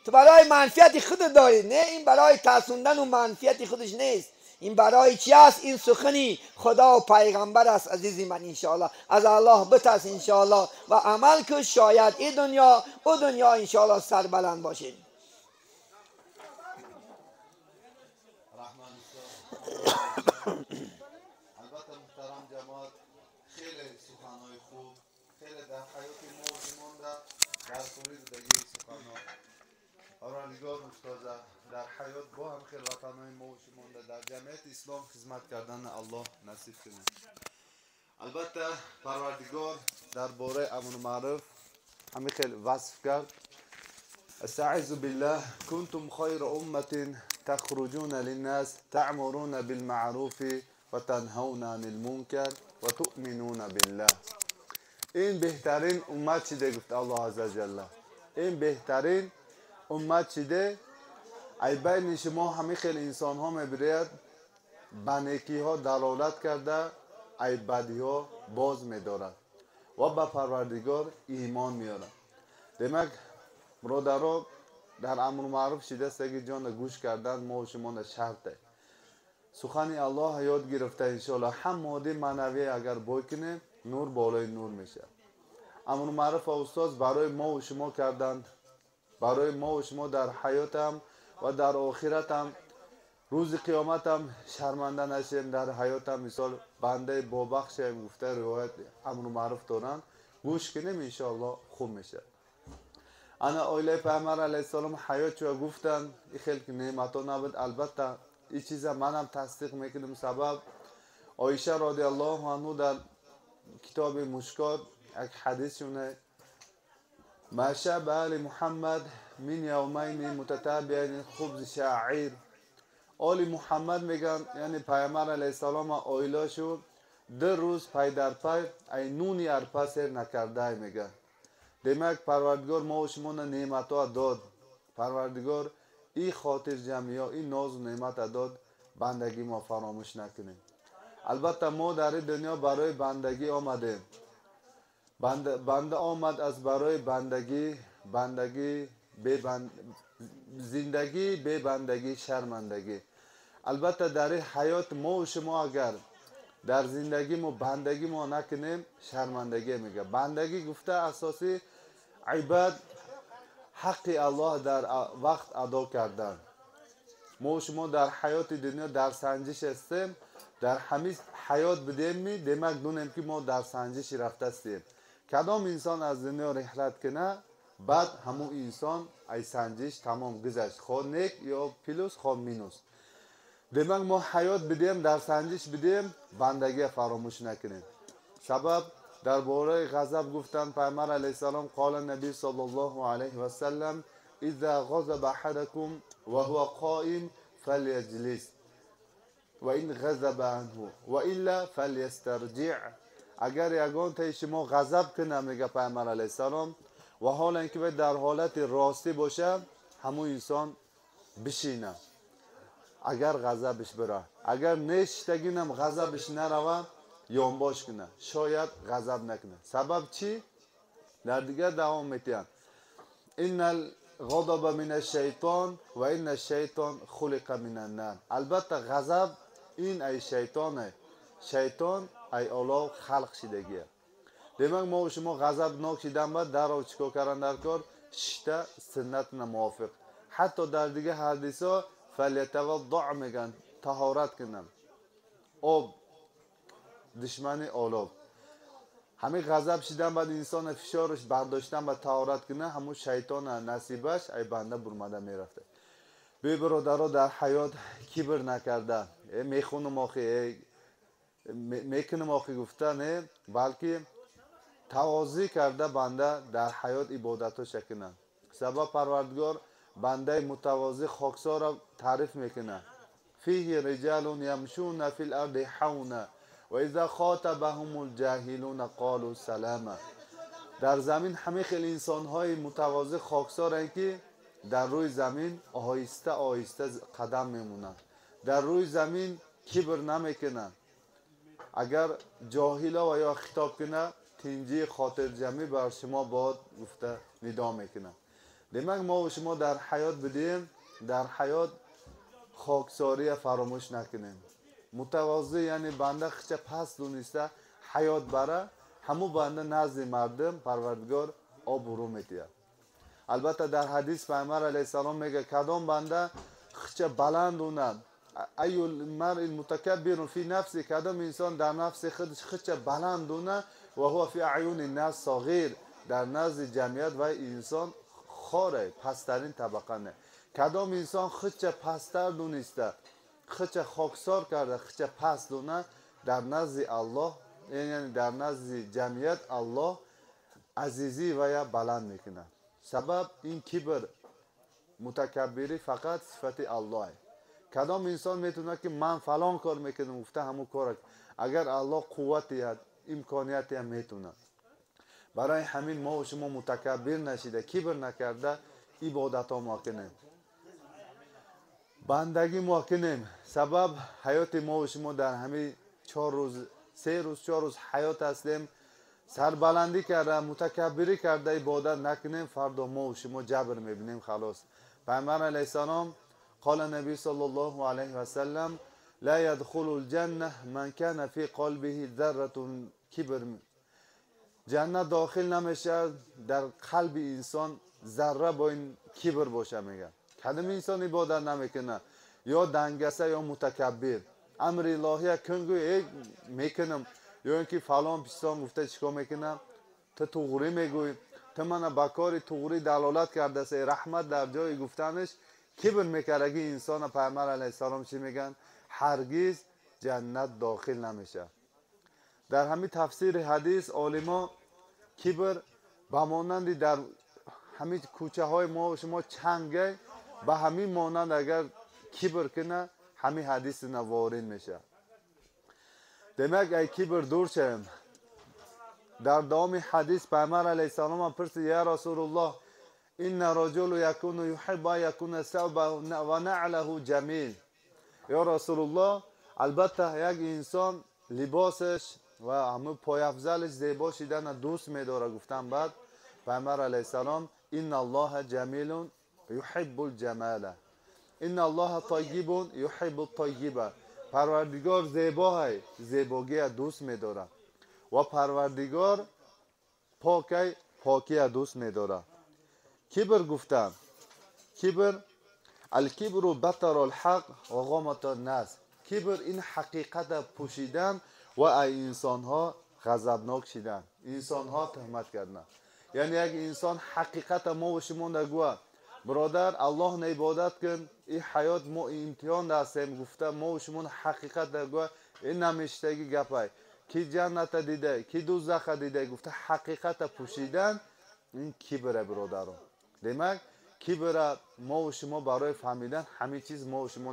[SPEAKER 1] تو برای منفیت خود داری. نه، این برای ترسوندن و منفیت خودش نیست، این برای چی است؟ این سخنی خدا و پیغمبر است عزیزی من. انشاءالله از الله بترس انشاءالله و عمل که شاید این دنیا او دنیا انشاءالله سربلند باشین.
[SPEAKER 2] البته محترم جماعت، خیلی سخنهای خوب، خیلی در حیات ما مونده در طول زندگی سخنها آرانگار استاد در حیات با هم خیلی وطنهای ما مونده در جمعیت اسلام خدمت کردن الله نصیب کنه. البته پروردگار درباره امر معروف همین خیلی وصف کرد. استعیذ بالله کنتم خیر امه تخرجون للناس تأمرون بالمعروف وتنهون عن المنکر وتؤمنون بالله. این بهترین امت چیده گفت الله عزوجل. این بهترین امت چیده؟ ای بین شما همه خیلی انسان ها میبرید به نیکی ها دلالت کرده، ای بدی ها باز میدارد و به پروردگار ایمان میارد. demak برادرها در امر معروف شده است که جان گوش کردن ما و شما شرطه. سخن الله یاد گرفته انشاءالله هم ماده معنوی اگر بای کنه نور بالای نور میشه. امر معروف استاد برای ما و شما کردند، برای ما و شما در حیاتم و در آخرتم روز قیامتم شرمنده نشیم، در حیاتم مثال بنده با بخش گفته روایت امر معروف دارن گوش کنیم انشاءالله خوب میشه. انا oilai payg'ambar alayhissalom hayot чуа гуфтанд, ин хел неъматҳо набуд. Албатта ин чиза манам тасдиқ мекунам. Сабаб Оиша розиаллоҳу анҳу дар китоби Мушкот як ҳадис шуна: ма шаба али Муҳаммад мин явмайни мутатабиайни хубзи шаъир. Оли Муҳаммад меган, яъне пайғамбар алайҳиссалом оилашу ду рӯз пай дар пай ай нуни арпа сер накардай меган. Демак парвардигор мо ва шуморо неъматҳо дод. Парвардигор ин хотирҷамъиҳо, ин нозу неъмата дод, бандагӣ мо фаромӯш накунем. Албатта мо дар ин дунё барои бандагӣ омадем. Банда омад аз барои бандагӣ, бандагӣ зиндагӣ бебандагӣ шармандагӣ. Албатта дар ин ҳаёт мо ва шумо агар дар зиндагӣ мо бандагӣ мо накунем шармандагӣ мега. Бандагӣ гуфта асосӣ ибад ҳаққи Аллоҳ дар вақт адо кардан. Мо шумо дар ҳаёти дунё дар санҷиш ҳастем, дар ҳамин ҳаёт бидемми, демак дунем ки мо дар санҷиши рафтастем. Кадом инсон аз дунё реҳлат куна, баъд ҳамун инсон ай санҷиш тамом гузашт, хо нек ё плюс, хо минус. Демак мо ҳаёт бидем, дар санҷиш бидем, бандагия фаромӯш накунем. Сабаб дар бораи ғазаб гуфтанд пайғамбар алайҳиссалом: қола наби саллаллоҳу алайҳи васаллам иза ғазаба аҳадакум ва ҳува қоим фалйаҷлис ва ин ғазаба анҳу ва илла фалйастарҷиъ. Агар ягонтаи шумо ғазаб кунад, мега пайғамбар алайҳиссалом, ва ҳолан ки дар ҳолати ростӣ бошад, ҳамун инсон бишинад агар ғазабиш бира. Агар нешиштагинам ғазабиш нарава, ёнбош кунад, шояд ғазаб накунад. Сабаб чӣ? Дар дигар давом метиҳанд: иннал ғадаба мина шайтон ва инна шайтон хулиқа мина нар. Албатта ғазаб ин ай шайтоне, шайтон ай олов халқ шидагия. Демак мо шумо ғазабнок шидан баъд дарров чӣ кор кардан дар кор? Шишта суннатна мувофиқ. Ҳатто дар дигар ҳадисҳо фалятаваддаъ мегӯянд, таҳорат кунам. Об душмани олов. Ҳамин ғазаб шидан баъд инсона фишораш бардоштан ба таҳорат кунад, ҳамун шайтона насибаш ай банда бурмада мерафта. Бе бародаро, дар ҳаёт кибр накарда, мехунам охи, мекунам охи гуфта не, балки Тавозӣ карда банда дар ҳаёт ибодатоша кунад. Сабаб Парвардигор бандаи мутавозӣ хоксорро таъриф мекунад. Фиҳи риҷалун ямшуна фил арди ҳавна ва иза хотабаҳумул ҷаҳилуна қолу салама. Дар замин ҳамин хел инсонҳои мутавозӣ хоксоранд, ки дар рӯи замин оҳиста оҳиста қадам мемонанд, дар рӯи замин кибр намекунанд. Агар ҷоҳило ва ё хитоб кунад, тинҷии хотирҷамӣ бар шумо бод гуфта нидо мекунад. Демак, мо ва шумо дар ҳаёт бидем, дар ҳаёт хоксория фаромӯш накунем. Мутавозӣ яъне банда хича паст дониста ҳаёт бара, ҳамун банда назди мардум Парвардигор обрӯ метиҳад. Албатта, дар ҳадис Пайғамбар алайҳиссалом мегӯяд, кадом банда хича баланд донад, аюл маръи мутакаббирун фи нафси, кадом инсон дар нафси худаш хича баланд донад, ва ҳува фи аъюни нас соғир, дар назди ҷамъият вай инсон хоре, пасттарин табақа не. Кадом инсон хича пасттар дониста, хича хоксор карда, хича паст донад, дар назди Аллоҳ, яъне дар назди ҷамъият Аллоҳ азизии вая баланд мекунад. Сабаб ин кибр, мутакаббирӣ фақат сифати Аллоҳ. Кадом инсон метавонад, ки ман фалон кор мекунам гуфта ҳамун кора, агар Аллоҳ қувват диҳад, имконият диҳад, метавонад. Барои ҳамин мо ва шумо мутакаббир нашида, кибр накарда ибодатҳо мо кунем, бандагӣ мо кунем. Сабаб ҳаёти мо ва шумо дар ҳамин 4 рӯз, 3 рӯз, 4 рӯз ҳаёт ҳастем. Сарбаландӣ карда, мутакаббирӣ карда ибодат накунем, фардо мо ва шумо ҷабр мебинем. Халос. Пайғамбар алайҳиссалом қола наби саллаллоҳу алайҳи васаллам: ла ядхулул ҷанна ман кана фи қалбиҳи зарратун кибр. Ҷаннат дохил намешавад дар қалби инсон зарра бо ин кибр боша. Мегӯяд, кадом инсон ибодат намекунад, ё дангаса, ё мутакаббир, амри илоҳия кун гӯй, э мекунам, ё ин ки фалон писон гуфта чикор мекунам, ту туғрӣ мегӯй, ту мана ба кори туғрӣ далолат кардаса, раҳмат дар ҷои гуфтанаш кибр мекардаги инсона Пайғамбар алайҳиссалом чӣ мегӯянд? Ҳаргиз ҷаннат дохил намешавад. Дар ҳамин тафсири ҳадис олимо кибр ба монанди дар ҳамин кӯчаҳои мо шумо чангай, ба ҳамин монанд агар кибр кунад, ҳамин ҳадисина ворид мешавад. Демак, ай кибр дур шавем. Дар давоми ҳадис Пайғамбар алайҳиссалом пурсид: я Расулуллоҳ, инна раҷулу якуну юҳиббу ан якуна савбаҳу ва наълаҳу ҷамил. Ё Расулуллоҳ, албатта як инсон либосаш ва ҳамун пойафзалаш зебо шидана дӯст медорад. Гуфтан баъд Пайғамбар алайҳиссалом: инна Аллоҳа ҷамилун юҳиббул ҷамала, инна Аллоҳа таййибун юҳиббут таййиба. Парвардигор зебоҳай, зебогия дӯст медорад, ва Парвардигор покай, покия дӯст медорад. Кибр гуфтам, кибр алкибру батарул ҳақ ва ғоматун нас. Кибр ин ҳақиқата пӯшидан ва ай инсонҳо ғазабнок шидан, инсонҳо туҳмат кардан. Яъне як инсон ҳақиқата мо ва шумо нагӯяд, бародар, Аллоҳ на ибодат кун, ин ҳаёт мо имтиҳон ҳастем гуфта мо ва шумо ҳақиқат нагӯяд, ин намештаги гапай, ки ҷанната дида, ки дузаха дида гуфта ҳақиқата пӯшидан, ин кибре, бародарон. Демак, кибра мо ва шумо барои фаҳмидан ҳамин чиз мо ва шумо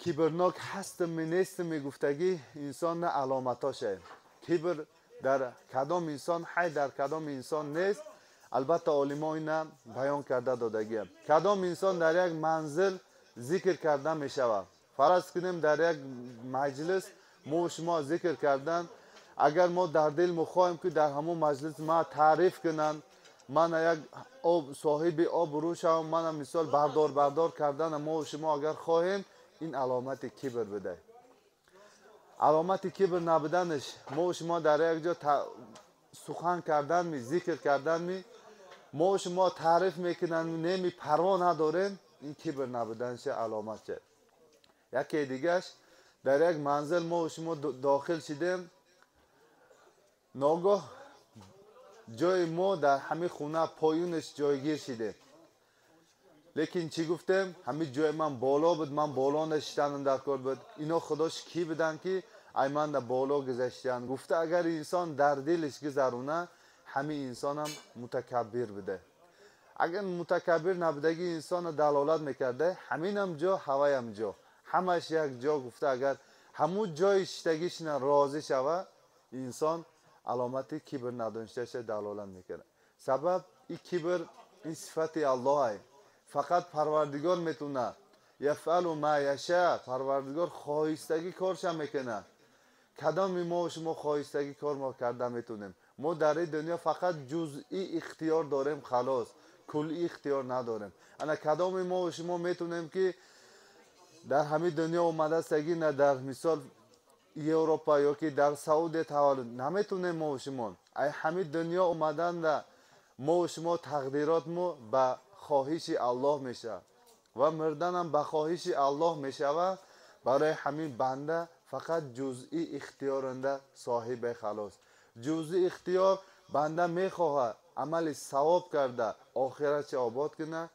[SPEAKER 2] кибрнок ҳастем нестем мегуфтагӣ инсон на аломатоше. Кибр дар кадом инсон ҳай, дар кадом инсон нест, албатта олимо ина баён карда додагиам. Кадом инсон дар як манзил зикр карда мешавад, фараз кунем дар як маҷлис мо ва шумо зикр кардан, агар мо дар дил мехоҳем, ки дар ҳамон маҷлис ма таъриф кунанд, мана як об соҳиби обрӯ шавам, мана мисол бардор бардор кардана мо ва шумо агар хоҳем, ин аломати кибр бидай. Аломати кибр набуданаш, мо ва шумо дар як ҷо сухан карданми, зикр карданми, мо ва шумо таъриф мекунанд, неми парво надорем, ин кибр набуданаш аломатча. Яке дигаш, дар як манзил мо ва шумо дохил шидем, ногоҳ ҷои мо дар ҳамин хона поёнаш ҷойгир шидем, лекин чӣ гуфтем? Ҳамин ҷои ман боло буд, ман боло нишистанам дар кор буд, ино худош кӣ буданд, ки ай манда боло гузаштан гуфта агар инсон дар дилиш гузаруна ҳамин инсонам мутакаббир буде. Агар мутакаббир набудаги инсона далолат мекарда ҳаминам ҷо ҳаваям ҷо ҳамаш як ҷо гуфта агар ҳамун ҷои шиштагишна розӣ шава инсон аломати кибр надоништаша далолат мекард. Сабаб и кибр ин сифати Аллоҳ фақат Парвардигор метуна яфъалу ма яша Парвардигор хоҳистагӣ корша мекунад. Кадоми мо шумо хоҳистагӣ кор мо карда метунем? Мо дар ин дунё фақат ҷузъи ихтиёр дорем халос, кулли ихтиёр надорем. Ана кадоми мо шумо метунем ки дар ҳамин дунё омадастагӣ на дар мисол Европа ё ки дар Саудия таваллуд наметунем мо шумо. Ай ҳамин дунё омаданда мо шумо тақдирот мо ба хоҳиши Аллоҳ мешавад ва мурданам ба хоҳиши Аллоҳ мешавад. Барои ҳамин банда фақат ҷузъи ихтиёранда соҳибе халос. Ҷузъи ихтиёр банда мехоҳад амали савоб карда охиратча обод кунад,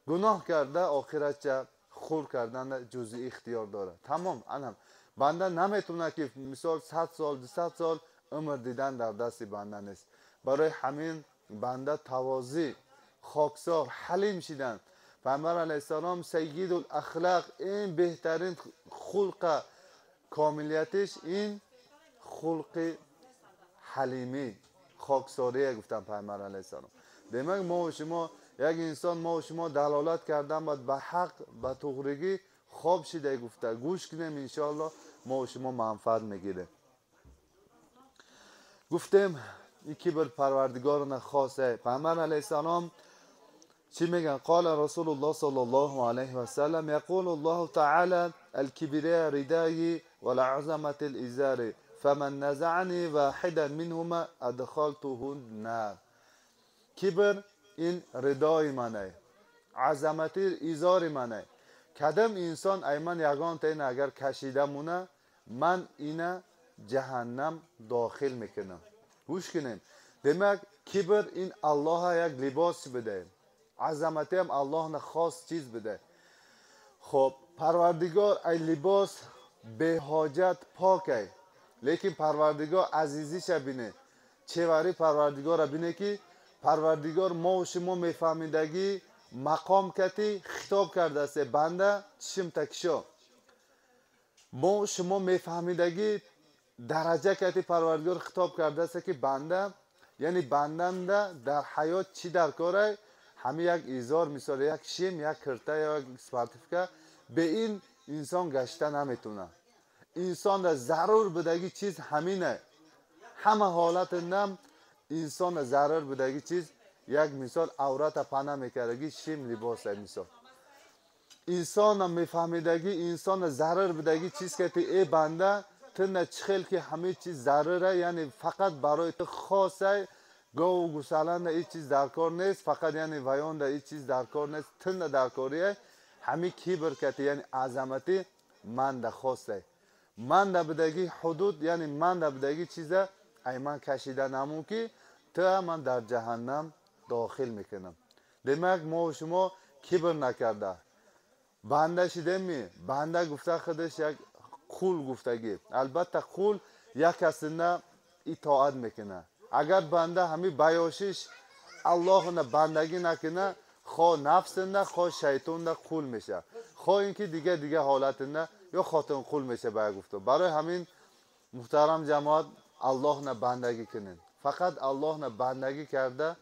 [SPEAKER 2] гуноҳ карда охиратча хур карданда ҷузъи ихтиёр дорад. Тамом. Анам банда наметавонад ки мисол 100 сол 200 сол умр дидан дар дасти банда нест. Барои ҳамин банда тавозӣ, хоксор, ҳалим шидан. Пайғамбар алайҳиссалом саййидул ахлоқ ин беҳтарин хулқа комилиятиш ин хулқи ҳалимӣ, хоксория гуфтан Пайғамбар алайҳиссалом. Демак мо шумо як инсон мо шумо далолат кардан бад ба ҳақ ба туғригӣ хоб шида гуфта гӯш кунем иншоаллоҳ мо шумо манфаат мегирем. Гуфтем ин кибр Парвардигорна хосе. Пайғамбар алайҳиссалом чӣ мегӯянд? Қола Расулуллоҳ саллаллоҳу алайҳи васаллам яқулу Аллоҳу таъала алкибрия ридаи валазамати лизари фаман назаъни ваҳидан минҳума адхалтуҳу нар. Кибр ин ридои мане, азамати изори мане. Кадам инсон ай ман ягонта ин агар кашида муна ман ина ҷаҳаннам дохил мекунам. Гӯш кунем. Демак кибр ин Аллоҳа як либос биде, азаматиам Аллоҳна хос чиз биде. Хоб Парвардигор ай либос беҳоҷат покай, лекин Парвардигор азизиша бине, чевари Парвардигора бине ки Парвардигор мо шумо мефаҳмидагӣ мақом кати хитоб кардааст банда чишм такшо. Мо шумо мефаҳмидагӣ дараҷа кати Парвардигор хитоб кардааст ки банда, яъне банданда дар ҳаёт чӣ дар корай? Ҳамин як изор, мисол як шим, як кирта ё як спортивка бе ин инсон гашта наметавонад. Инсонда зарур будагӣ чиз ҳамине. Ҳама ҳолатандам инсонда зарур будагӣ чиз як мисол аврата пана мекардагӣ шим либоса мисол. Инсона мефаҳмидагӣ инсона зарур будагӣ чиз ки э банда ту на чӣ хел ки ҳамин чиз зарура, яъне фақат барои ту хосай, гову гусаланда ин чиз дар кор нест, фақат яъне ваёнда ин чиз дар кор нест, тунда дар кория ҳамин кибр кати яъне азамати манда хосай. Манда будагӣ ҳудуд, яъне манда будагӣ чиза ай ман кашида намун ки ту ман дар ҷаҳаннам дохил мекунам. Демак мо шумо кибр накарда банда шидеми, банда гуфта худаш як қул гуфтагӣ. Албатта қул як касина итоат мекунад. Агар банда ҳамин баёшиш Аллоҳна бандагӣ накуна, хо нафсина, хо шайтонда қул мешавад, хо ин ки дига дига ҳолатина ё хотин қул мешавад бая гуфта. Барои ҳамин муҳтарам ҷамоат Аллоҳна бандагӣ кунем. Фақат Аллоҳна бандагӣ карда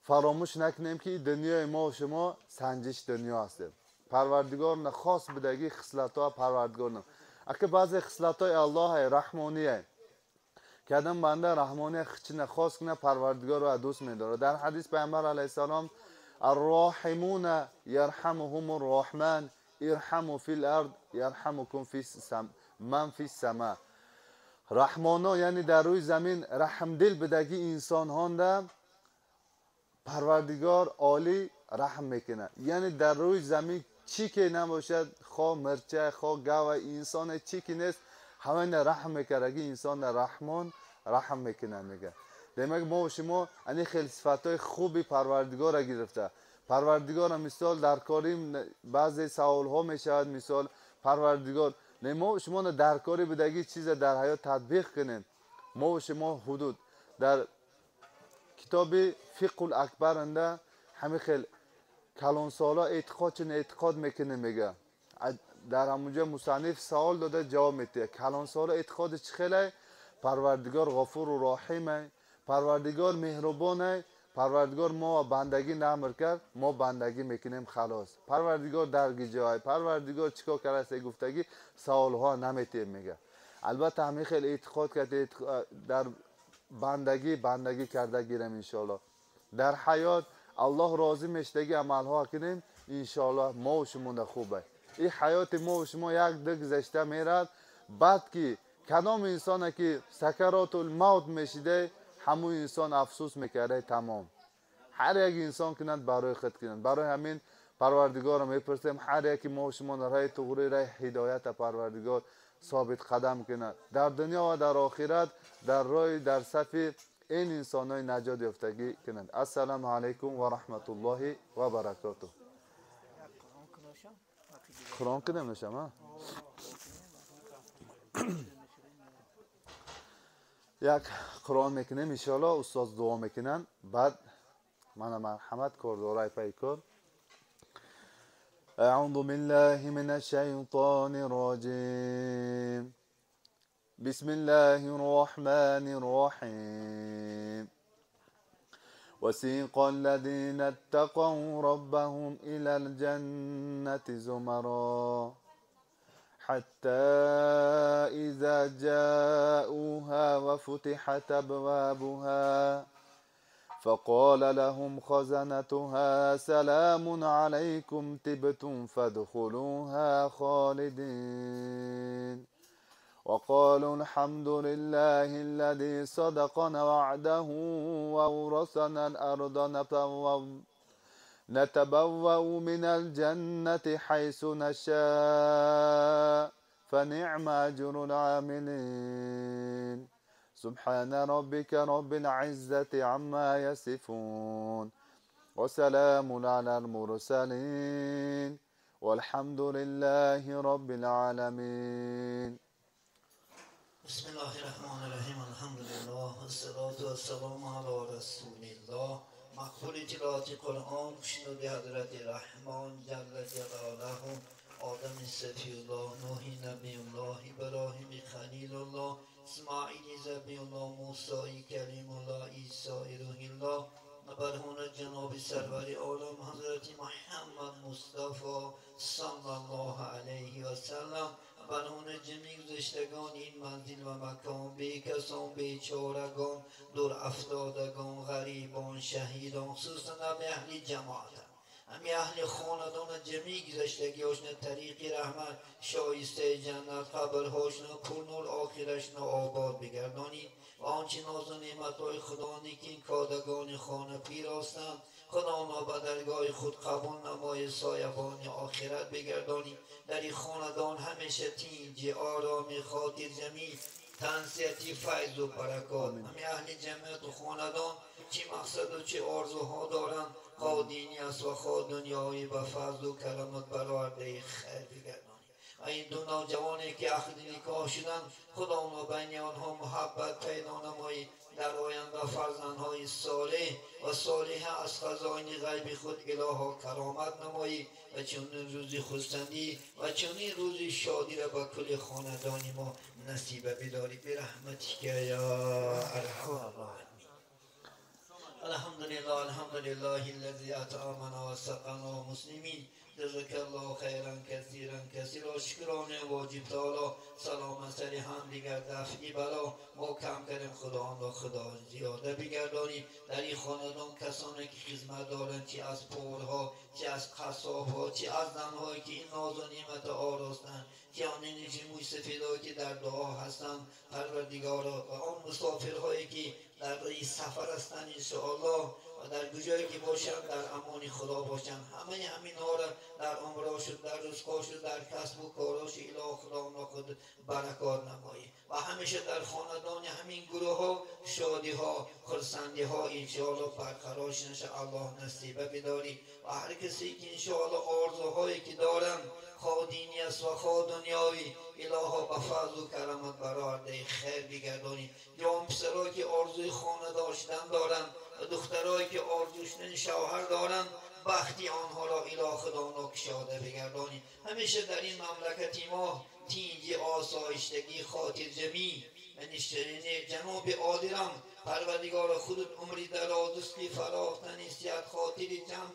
[SPEAKER 2] фаромӯш накунем ки дунёи мо шумо санҷиш дунё ҳастем. Парвардигорна хос будагӣ хислатҳо Парвардигорна. Ака баъзе хислатҳои Аллоҳ раҳмоние. Кадам банда раҳмония хичина хос куна Парвардигорро дӯст медорад. Дар ҳадис Пайғамбар алайҳиссалом арроҳимуна ярҳамуҳумур роҳман ирҳаму фил ард ярҳамукум ман фис сама. Раҳмоно яъне дар рӯи замин раҳмдил будагӣ инсонҳонда Парвардигор олӣ раҳм мекунад. Яъне дар рӯи замин чӣ ки набошад, хо мирча, хо гава, инсоне чӣ ки нест, ҳамаина раҳм мекардаги инсонда раҳмон раҳм мекунад мега. Демак мо шумо ани хел сифатҳои хуби Парвардигора гирифта. Парвардигора мисол дар кори баъзе саволҳо мешавад, мисол Парвардигор Не мо шумо дар кори будагӣ чиза дар ҳаёт татбиқ кунем. Мо шумо ҳудуд дар китоби фиқҳул акбар анда ҳамин хел калонсола эътиқод чун эътиқод мекунем мега. Дар ҳамунҷо мусанниф савол дода ҷавоб медиҳад. Калонсола эътиқоди чӣ хелай? Парвардигор ғафуру роҳимай, Парвардигор меҳрубонай, Парвардигор мо бандагӣ намр кард, мо бандагӣ мекунем халос. Парвардигор дар гиҷоай, Парвардигор чӣ кор кардаст гуфтагӣ саволҳо наметиҳем мега. Албатта ҳамин хел эътиқод кард дар бандагӣ карда гирем иншоаллоҳ. Дар ҳаёт Аллоҳ розӣ мешудагӣ амалҳо кунем иншоаллоҳ мо шумонда хубай. Ин ҳаёти мо шумо як ду гузашта мерад, баъд ки кадом инсоне ки сакаротул мавт мешида ҳамун инсон афсӯс мекарда тамом. Ҳар як инсон кунад барои худ кунад. Барои ҳамин Парвардигорро мепурсем ҳар яке мо шумо роҳи туғри, роҳи ҳидоята Парвардигор собит қадам кунад дар дунё ва дар охират, дар роҳи дар сафи ин инсонҳои наҷот ёфтагӣ кунанд. Ассалому алайкум ва раҳматуллоҳи ва баракотуҳ. Қуръон кунем нашам, а? Як Қуръон мекунем иншоаллоҳ, устоз дуо мекунанд, баъд мана марҳамат кордорай пайкор. أعوذ بالله من الشيطان الرجيم. بسم الله الرحمن الرحيم. وسيق الذين اتقوا ربهم إلى الجنة زمرا حتى إذا جاءوها وفتحت أبوابها فقال لهم خزنتها سلام عليكم تبتم فادخلوها خالدين. وقالوا الحمد لله الذي صدقنا وعده وأورثنا الأرض نتبوأ من الجنة حيث نشاء فنعم أجر العاملين. سبحان ربك رب العزة عما يصفون وسلام على المرسلين والحمد لله رب العالمين.
[SPEAKER 1] بسم الله الرحمن الرحیم. الحمد لله والصلاة والسلام على رسول الله. مقبول تلاوت قرآن شنود حضرت رحمان جل جلاله، آدم صفی الله، نوح نبی الله، ابراهیم خلیل الله، اسماعیل ذبیح الله، موسی کلیم الله، عیسی روح الله، برهون جناب سرور عالم حضرت محمد مصطفی صلی الله علیه و سلم، برهون جمیع گذشتگان این منزل و مکان، بیکسان، بیچارگان، دور افتادگان، غریبان، شهیدان، خصوصا اهل جماعت، همی اهل خاندان جمیع گذشتگیاشون طریق رحمت، شایسته جنت، قبرهاشون پرنور، آخرشون آباد بگردانید و آنچه ناز و نعمتهای خدا که این کادگان خانه پیراستند خدا آنها به درگاه خود قبول نمای، سایبان آخرت بگردانید. در این خاندان همیشه تینج، آرامی، خاطر جمیع، تنسیتی، فیض و برکات. همی اهل جمعیت و خاندان چی مقصد و چه آرزوها دارند، خواه دینی است و خواه دنیایی، به فضل و کرامت برآورده خیر بگردانید. و این دو نوجوانی که عقد نکاح شدند خدا آنها بین آنها محبت پیدا نمایی، در آینده فرزندهای صالح و صالحه از خزائن غیب خود الها کرامت نمایی و چنین روزی خرسندی و چنین روزی شادی را به کل خاندان ما نصیب بداری برحمتک یا ارحم الراحمین. الحمد لله، الحمد لله الذي اطعمنا وسقانا مسلمین. جزاک الله خیرا کثیرا کثیرا. شکرانه واجب تعالی. سلام سر هم دیگر دفعی بلا ما کم کردیم، خدا آن را خدا زیاده بگردانی. در این خاندان کسانی که خدمت دارند، چی از پولها، چی از قصابها، چی از زنهایی که این ناز و نعمت آراستند، چی آن موی سفیدهایی که در دعا هستند پروردگارا، و آن مسافرهایی که در این سفر هستند انشاءالله و در کجایی که باشند در امان خدا باشند. همه همینها را در عمراشون، در رزقاشون، در کسب و کاراش اله خدا آنها خود برکات نمایی و همیشه در خاندان همین گروه ها شادی ها، خرسندی ها انشاءالله برقرار شنشه الله نصیبه بداری. و هر کسی که انشاءالله آرزوهایی که دارند، خواه دینی аст ва хоҳ дунёвӣ, илоҳо ба фазлу карамат баровардаи хайр бигардонӣ. Ҷавон писарое ки орзуи хонадор шудан доранд ва духтарое ки орзу шудани шавҳар доранд, бахти онҳоро илоҳ худоно кушода бигардонӣ. Ҳамеша дар ин мамлакати мо тинҷи, осоиштагӣ, хотирҷамӣ ҷаноби одилам парвардигора худут умри дароз, ризқи фароғ, тани сиҳат, хотири ҷамъ,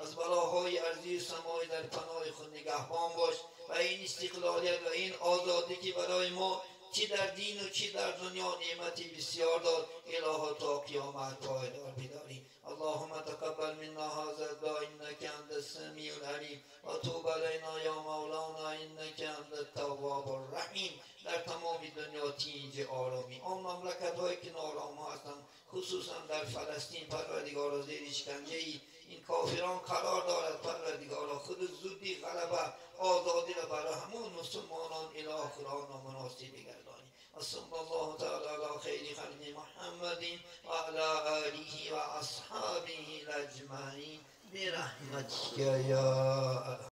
[SPEAKER 1] аз балоҳои арзию самоӣ дар паноҳи худ нигаҳбон бош ва ин истиқлолият ва ин озодӣ ки барои мо чӣ дар дину чӣ дар дунё неъмати бисёр дод, илоҳо то қиёмат пойдор бидорӣ. اللهم تقبل منا هذا الدعاء إنك أنت السميع العليم وتوب علينا يا مولانا إنك أنت التواب الرحیم. در تمام دنیا تینج، آرامی. آن مملکت هایی که نارام هستند، خصوصا در فلسطین، پروردگارا زیر شکنجه ای این کافران قرار دارد، پروردگارا خود زودی غلبه آزادی را برای همون مسلمانان اله خدا مناسب بگردانی. و صلی الله تعالی علی خیر خلق محمد و علی آله و اصحابه اجمعین برحمتک یا